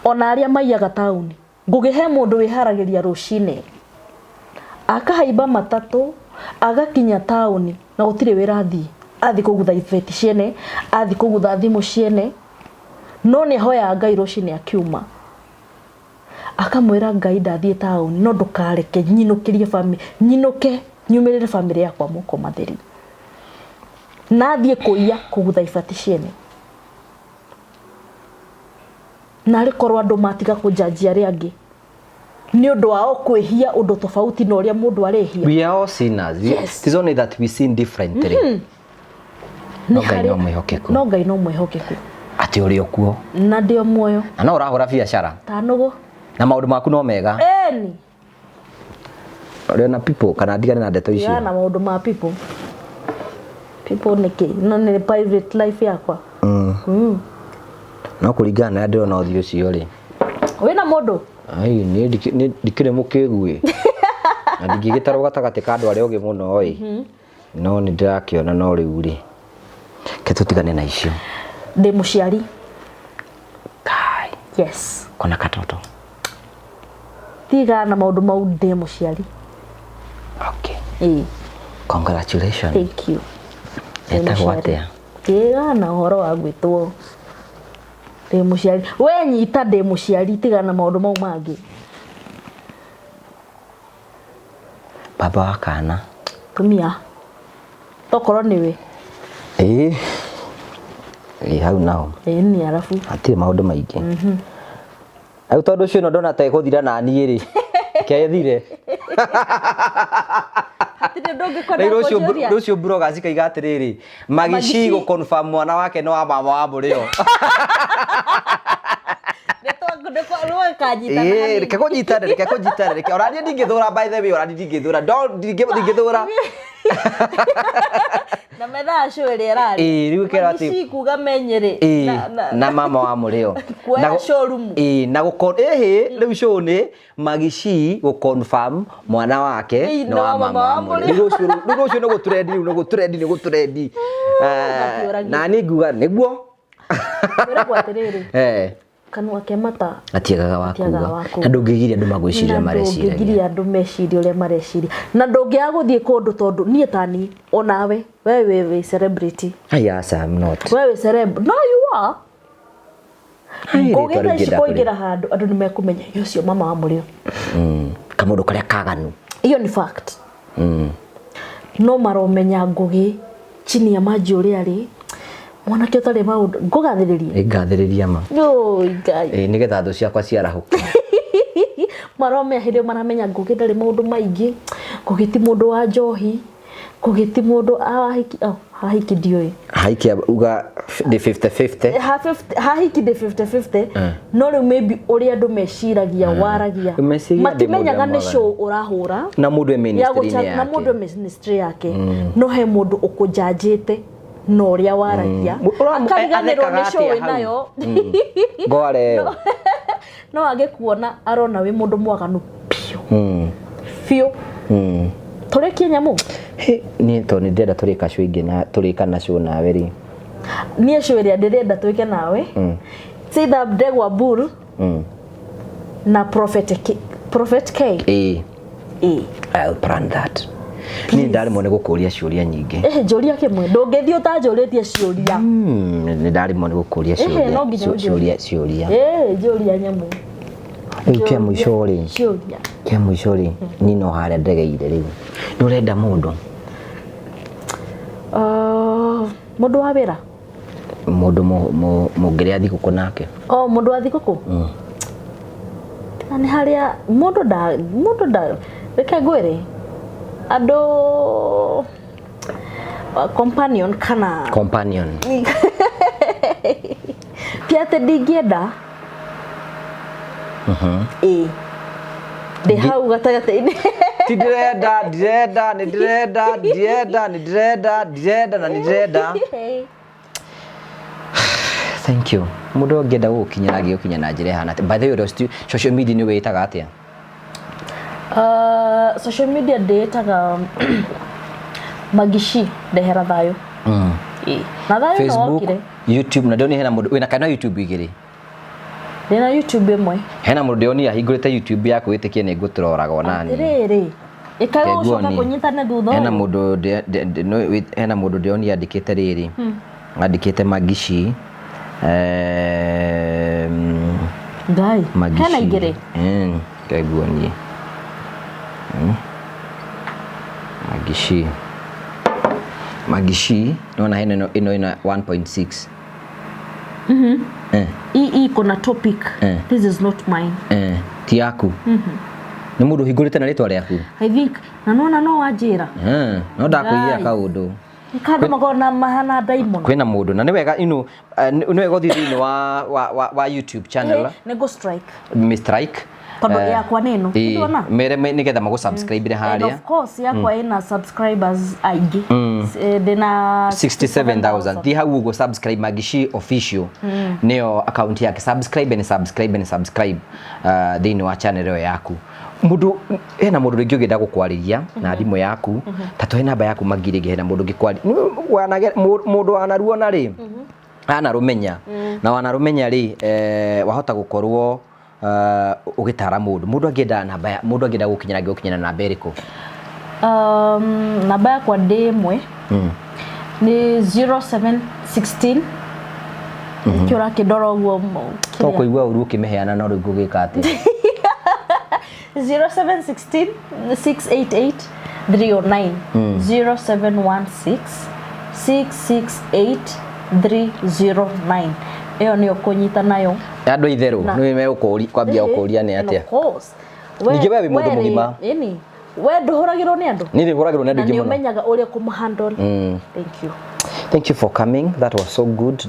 Ona arĩa maiyaga taũni. Ngũgĩ he mũndũ wĩharagĩria rũcinĩ. Akahaimba matatũ, agakinya taũni na gũtirĩ wĩra athiĩ. Athiĩ kũgutha ibeti ciene, athiĩ kũgutha thimũ ciene. No nĩ ahoyaga Ngai rũcinĩ akiuma. Akamwĩra Ngai ndathiĩ taũni no ndũkareke nyinũkĩrie bamĩrĩ, nyinũke nyumĩrĩre bamĩrĩ yakwa moko matheri. Na athiĩ kũiya kũgutha ibati ciene. Narĩ korwo andũ matiga kũnjanjia arĩa angĩ nĩ ũndũ wao kwĩhia ũndũ tofauti na ũrĩa mũndũ arehia. We are all sinners. Yes. It is only that we sin differently. No Ngai no mwĩhokeku. No Ngai no mwĩhokeku. Atĩ ũrĩ o kuo. Na ndĩ o muoyo. Na no ũrahũra biacara. Ta nũgũ. Na maũndũ maku no mega. Ĩni. Ũrĩ ona people kana ndigane na ndeto icio. Tigana na maũndũ ma people. People nĩkĩ? No nĩ private life yakwa. No kũringana na ndĩrona ũthiũ ũcio rĩ. Wĩna mũndũ? Ai niĩ ndikĩrĩ mũkĩgu ĩ. Na ndingĩgĩtarwo gatagatĩ ka andũ arĩa ogĩ mũno ĩ. No nĩ ndĩrakĩona no rĩu rĩ. Ke tũtigane na icio. Ndĩ mũciari. Kai. Yes. Kona katoto. Tiga na maũndũ mau, ndĩ mũciari. Okay. Ĩĩ. Congratulations. Thank you. Ndĩ Etagwo mũciari. atĩa? Tiga na ũhoro wa gwĩtwo, ndĩ mũciari. We nyita, ndĩ mũciari, tiga na maũndũ mau mangĩ. Baba wa kana. Tumia tokorwo nĩwe. Ĩĩ. Ĩĩ, hau naho. Ĩĩ, nĩ arabu. Hatirĩ maũndũ maingĩ. Rĩu tondũ ũcio ĩno ndona ta ĩgũthira na niĩ rĩ. Kethire. Hatirĩ ũndũ ũngĩkwenda Rĩu rũciũ kũnjũria. Rũciũ bloggers cikaiga atĩrĩrĩ, Magici Magici. gũ confirm mwana wake nĩ wa mama wa mũrĩo. Nĩkanyitana. Ĩĩ, reke kũnyitane, reke kũnyitane, reke ona niĩ ndingĩthũra, by the way, ona niĩ ndingĩthũra. Ndingĩthũra. Na methaa show ĩrĩa ĩrarĩ. Ĩĩ, rĩu ĩkerwo atĩ- Magici kuga menyere. Ĩĩ, na mama wa mũrĩo. Kuoya showroom. Ĩĩ, na gũko ĩhĩ rĩu show nĩ Magici gũ confirm mwana wake Ĩĩ, nĩ wa mama wa mũrĩo. Rĩu rũciũ nĩ gũtrendi, rĩu nĩ gũtrendi, nĩ gũtrendi. Matiũragia. Na niĩ nguga nĩguo. Kwĩragwo atĩrĩrĩ, kanua ke mata Gatiagaga wa Gatiagaga kuga. wa kuga. Na ndũngĩgiria andũ magwĩciria Na mareciria. ndũngĩgiria andũ mecirie ũrĩa mareciria, na ndũngĩaga gũthiĩ kũndũ, tondũ niĩ tani onawe we wĩ celebrity. Aya, aca, I'm not. We wĩ celeb, no, you are. Ai, rĩtwa Ngũgĩ thaa ici rĩngĩenda kũingĩra handũ, andũ nĩ mekũmenya ũcio mama wa mũrĩo. Kamũndũ karĩa kaganu. Hiyo ni fact. No maromenya Ngũgĩ chini ya maji ũrĩa arĩ mwanake ũtarĩ maũndũ, ngũgathĩrĩria. Ĩngathĩrĩria ma. Oi, Ngai. Ĩĩ, nĩgetha thũ ciakwa ciarahũke. Maromenya hĩndĩ ĩyo maramenya Ngũgĩ ndarĩ maũndũ maingĩ, Ngũgĩ ti mũndũ wa njohi, Ngũgĩ ti mũndũ ahiki, oh, hahiki ndiũĩ. Haikia uga ndĩ 50-50. Ha 50 hahiki ndĩ 50-50, no rĩu maybe ũrĩa andũ meciragia waragia. Meciragia ndĩ Matimenyaga mũndũ nĩ mwaganu. show ũrahũra Na mũndũ e ya ministry-inĩ na yake. mũndũ e ministry yake, no he mũndũ ũkũnjanjĩte na ũrĩa waragia, akariganĩrwo nĩ athekaga show atĩa hau? ĩnayo. Ngware ĩyo. No agĩkuona arona wĩ mũndũ mwaganu biũ biũ. Tũrĩkie nyamũ. Hĩ, niĩ tondũ nĩ ndĩrenda tũrĩka show ingĩ na tũrĩka na show nawe rĩ. Niĩ show ĩrĩa ndĩrenda twĩke nawe, it's either Ndegwa Bull na Prophet K, Prophet K. Ĩĩ. Ĩĩ. I'll plan that. Niĩ ndaremwo nĩ gũkũria ciũria nyingĩ. Ehe, njũria kĩmwe, ndũngĩthiĩ ũtanjũrĩtie ciũria. Nĩ ndaremwo nĩ gũkũria Ehe, ciũria. no nginya ũnjũrie. Ciũria ciũria. Ĩĩ, njũria nyamũ. Rĩu kĩa mũico rĩ. Ciũria. Kĩa mũico rĩ, niĩ no harĩa ndegeire rĩu. Nĩ ũrenda mũndũ? Mũndũ wa wĩra? Mũndũ mũngĩrĩa thigũkũ nake. O mũndũ wa thigũkũ? Tiga nĩ harĩa mũndũ nda mũndũ nda, reke ngwĩre, andũ companion kana Companion. Ti atĩ ndingĩenda. Ĩĩ, ndĩ hau gatagatĩ-inĩ. Ti ndĩrenda, ndirenda, nĩ ndĩrenda, ndirenda, nĩ ndĩrenda, ndirenda na nĩ ndĩrenda. Thank you. Mũndũ angĩenda gũgũkinyĩra angĩgũkinya na njĩra ĩhana atĩa? By the way, social media nĩ wĩtaga atĩa? Social media ndĩĩtaga Magici ndehera thayũ. Ĩĩ. Na thayũ no Facebook, wokire. YouTube, na ndĩronire hena mũndũ wĩna kana YouTube igĩrĩ. Ndĩna YouTube ĩmwe. Hena mũndũ ndĩronire ahingũrĩte YouTube yaku wĩtĩkie nĩ ngũtũroraga ona niĩ. Atĩrĩrĩ, ĩkaĩ Reke gũcoka nguonie. kũnyitane thutha Hena ũyũ. mũndũ no, hena mũndũ ndĩronire andĩkĩte rĩrĩ, andĩkĩte Magici Ngai. Magici. Hena igĩrĩ. Reke nguonie. Magici. Magici, nĩwona hena ĩno ĩno ĩna 1.6. Hii iko na topic. This is not mine. Ti yaku. Nĩ mũndũ ũhingũrĩte na rĩtwa rĩaku. I think na nona no wanjĩra. No ndakũiyĩra Ngai. kaũndũ. Kandũ makoragwo na mahana diamond. Kwĩna mũndũ na nĩ wega ino nĩ wega ũthiĩ thĩinĩ wa YouTube channel. Nĩ go strike. Mi strike. Tondũ yakwa nĩ ĩno. Ĩĩ, Ndona? mere nĩgetha magũ subscribe And harĩa. of course yakwa ĩna subscribers aingĩ. Ndĩna 67,000. Thiĩ hau ũguo subscribe Magici official nĩyo account yake, subscribe and subscribe and subscribe thĩinĩ wa channel ĩyo yaku. Mũndũ hena mũndũ rĩngĩ ũngĩenda gũkwarĩria na thimũ yaku, ta tũhe namba yaku Magi rĩngĩ, hena mũndũ ũngĩkwarĩria, mũndũ wanaruona rĩ, anarũmenya na wanarũmenya rĩ, wahota gũkorwo Ũgĩtara mũndũ, mũndũ angĩenda namba ya mũndũ, angĩenda gũkinyĩra, angĩgũkinyĩra namba ĩrĩkũ? Namba yakwa ndĩ ĩmwe, nĩ 0716. Nĩkĩo ũrakĩndora ũguo To kũigua ũru ũkĩmĩheana, no rĩu ngũgĩka atĩa? 0716 688 309, 0716 668 309. Ĩyo nĩyo kũnyita nayo. Andũ itherũ nĩ megũkũria, kwambia gũkũria nĩ And atĩa. of course. Ningĩ we wĩ mũndũ We rĩ, mũgima. Ĩni we ndũhũragĩrwo nĩ andũ. Niĩ nĩ hũragĩrwo nĩ andũ Na aingĩ nĩ mũno. ũmenyaga ũrĩa kũmũhandle. Thank you. Thank you for coming. That was so good.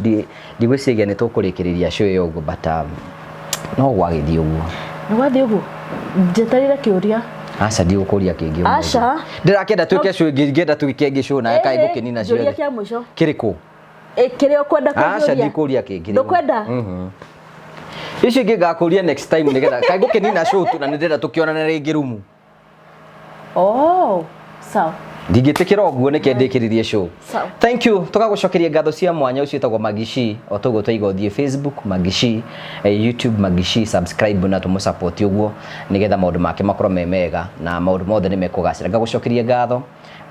Ndigwĩciria nĩ tũkũrĩkĩrĩria show ĩyo ũguo, but no gwagĩthiĩ ũguo. Nĩ gwathiĩ ũguo, njeterire kĩũria. Aca, ndigũkũria kĩngĩ ũmũthĩ. Aca. Ndĩrakĩenda twĩke show ĩngĩ, ingĩenda twĩke ĩngĩ show nawe kaĩ ngũkĩnina Njũria ciothe. kĩa mũico. Kĩrĩkũ? Ĩ, kĩrĩa ũkwenda Aca, kũnjũria. ndikũria kĩngĩ rĩu. Ndũkwenda? Icio ingĩ ngakũria next time, nĩgetha kaĩ ngũkĩnina show tu, na nĩndĩrenda tũkĩonane rĩngĩ rumu. Oh, sawa. Ndingĩtĩkĩra ũguo, nĩkĩ ndĩkĩrĩrie show. Sawa. Thank you. Tũgagũcokeria ngatho cia mwanya. Ũcio wĩtagwo Magishi. O toguo twaiga, ũthiĩ Facebook Magishi, YouTube Magishi, subscribe na tũmũsupport ũguo, nĩgetha maũndũ make makorwo me mega na maũndũ mothe nĩ mekũgacĩra. Ngagũcokeria ngatho,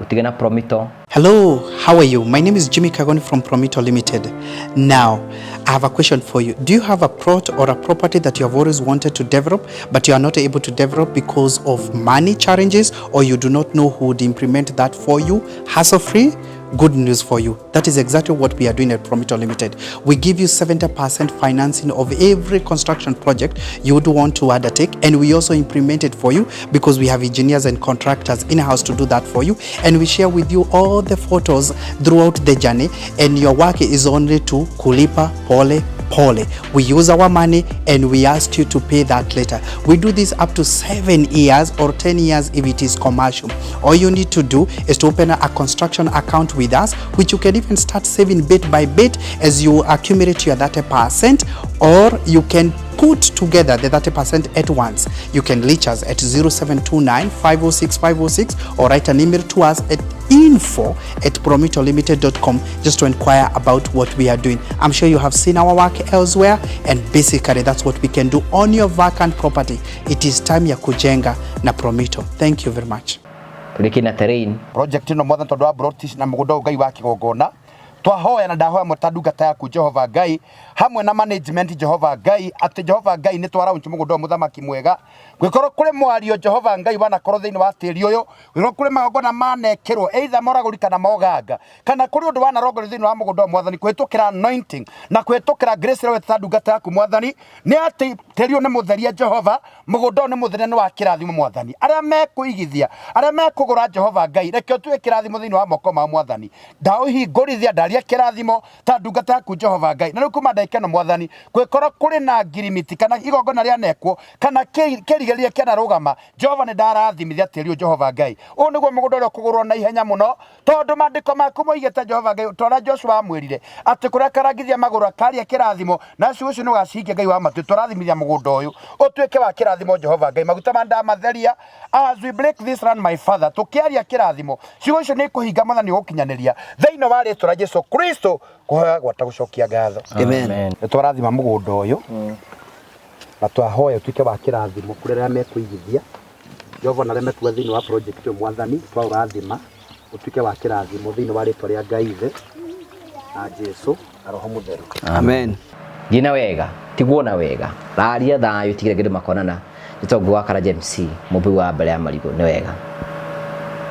ũtige na Promito. Hello, how are you? My name is Jimmy Kagoni from Promito Limited. Now, I have a question for you. Do you have a plot or a property that you have always wanted to develop, but you are not able to develop because of money challenges, or you do not know who would implement that for you hassle free? Good news for you. That is exactly what we are doing at Promito Limited. We give you 70% financing of every construction project you would want to undertake, and we also implement it for you because we have engineers and contractors in-house to do that for you, and we share with you all the photos throughout the journey, and your work is only to kulipa pole pole. We use our money and we ask you to pay that later. We do this up to 7 years or 10 years if it is commercial. All you need to do is to open a construction account with us, which you can even start saving bit by bit as you accumulate your 30%, or you can put together the 30% at once. You can reach us at 0729 506 506 or write an email to us at info@promitolimited.com just to inquire about what we are doing. I'm sure you have seen our work elsewhere, and basically that's what we can do on your vacant property. It is time ya kujenga na Promito. Thank you very much. Tũrĩkĩ na terrain. Project ĩno, Mwathani, tondũ wa plot na mũgũnda ũyũ, Ngai wa kĩgongona, twahoya na ndahoya ta ndungata yaku, Jehova Ngai, hamwe na management, Jehova Ngai, atĩ Jehova Ngai nĩ twaraunch mũgũnda ũyũ, mũthamaki mwega. Gwĩkorwo kũrĩ mwario, Jehova Ngai, wanakorwo thĩinĩ wa tĩri ũyũ, gwĩkorwo kũrĩ magongona manekĩrwo, either moragũri kana moganga, kana kũrĩ ũndũ wanarongorio thĩinĩ wa mũgũnda ũyũ, Mwathani, kũhĩtũkĩra anointing na kũhĩtũkĩra grace ĩrĩa wetete ndungata yaku, Mwathani, nĩ atĩ tĩri ũyũ nĩ mũtherie. Jehova, mũgũnda ũyũ nĩ mũtherie, nĩ wa kĩrathimo. Mwathani, arĩa mekũigithia, arĩa mekũgũra, Jehova Ngai, reke ũtuĩke kĩrathimo thĩinĩ wa moko mao. Mwathani, ndaũhingũrithia, ndaria kĩrathimo ta ndungata yaku, Jehova Ngai. Na rĩu kuma ndagĩka ĩno, Mwathani, gwĩkorwo kũrĩ na ngirimiti kana igongona rĩanekwo kana kĩrigĩrĩria kĩanarũgama, Jehova, nĩ ndarathimithia tĩri ũyũ. Jehova Ngai, ũyũ nĩguo mũgũnda ũrĩa ũkũgũrwo na ihenya mũno, tondũ maandĩko maku moigĩte, Jehova Ngai, twara Joshua amwĩrire atĩ kũrĩa akarangithia magũrũ akaria kĩrathimo, na ciugo icio nĩ ũgacihingia. Ngai wa matu, tũrathimithia mũgũnda ũyũ ũtuĩke wa kĩrathimo. Jehova Ngai, maguta ma ndamatheria as we break this land, my Father, tũkĩaria kĩrathimo, ciugo icio nĩ ikũhinga. Mwathani, ũgũkinyanĩria thĩinĩ wa rĩtwa rĩa Jesu Kristo, kũhoya gwata gũcokia ngatho. Amen. Nĩ twarathima mũgũnda ũyũ na twahoya ũtuĩke wa kĩrathimo kũrĩ arĩa mekũigithia, Jehova, na arĩa mekuga thĩinĩ wa project ĩyo. Mwathani, twaũrathima ũtuĩke wa kĩrathimo thĩinĩ wa rĩtwa rĩa Ngai Ithe na Jesu na Roho Mũtheru. Amen. Thiĩ na wega, tigwo na wega, raria thayũ, tigire kĩndũ makonana. Nĩtongu wa Karanja MC, mũmbi wa mbere ya marigũ. Nĩ wega.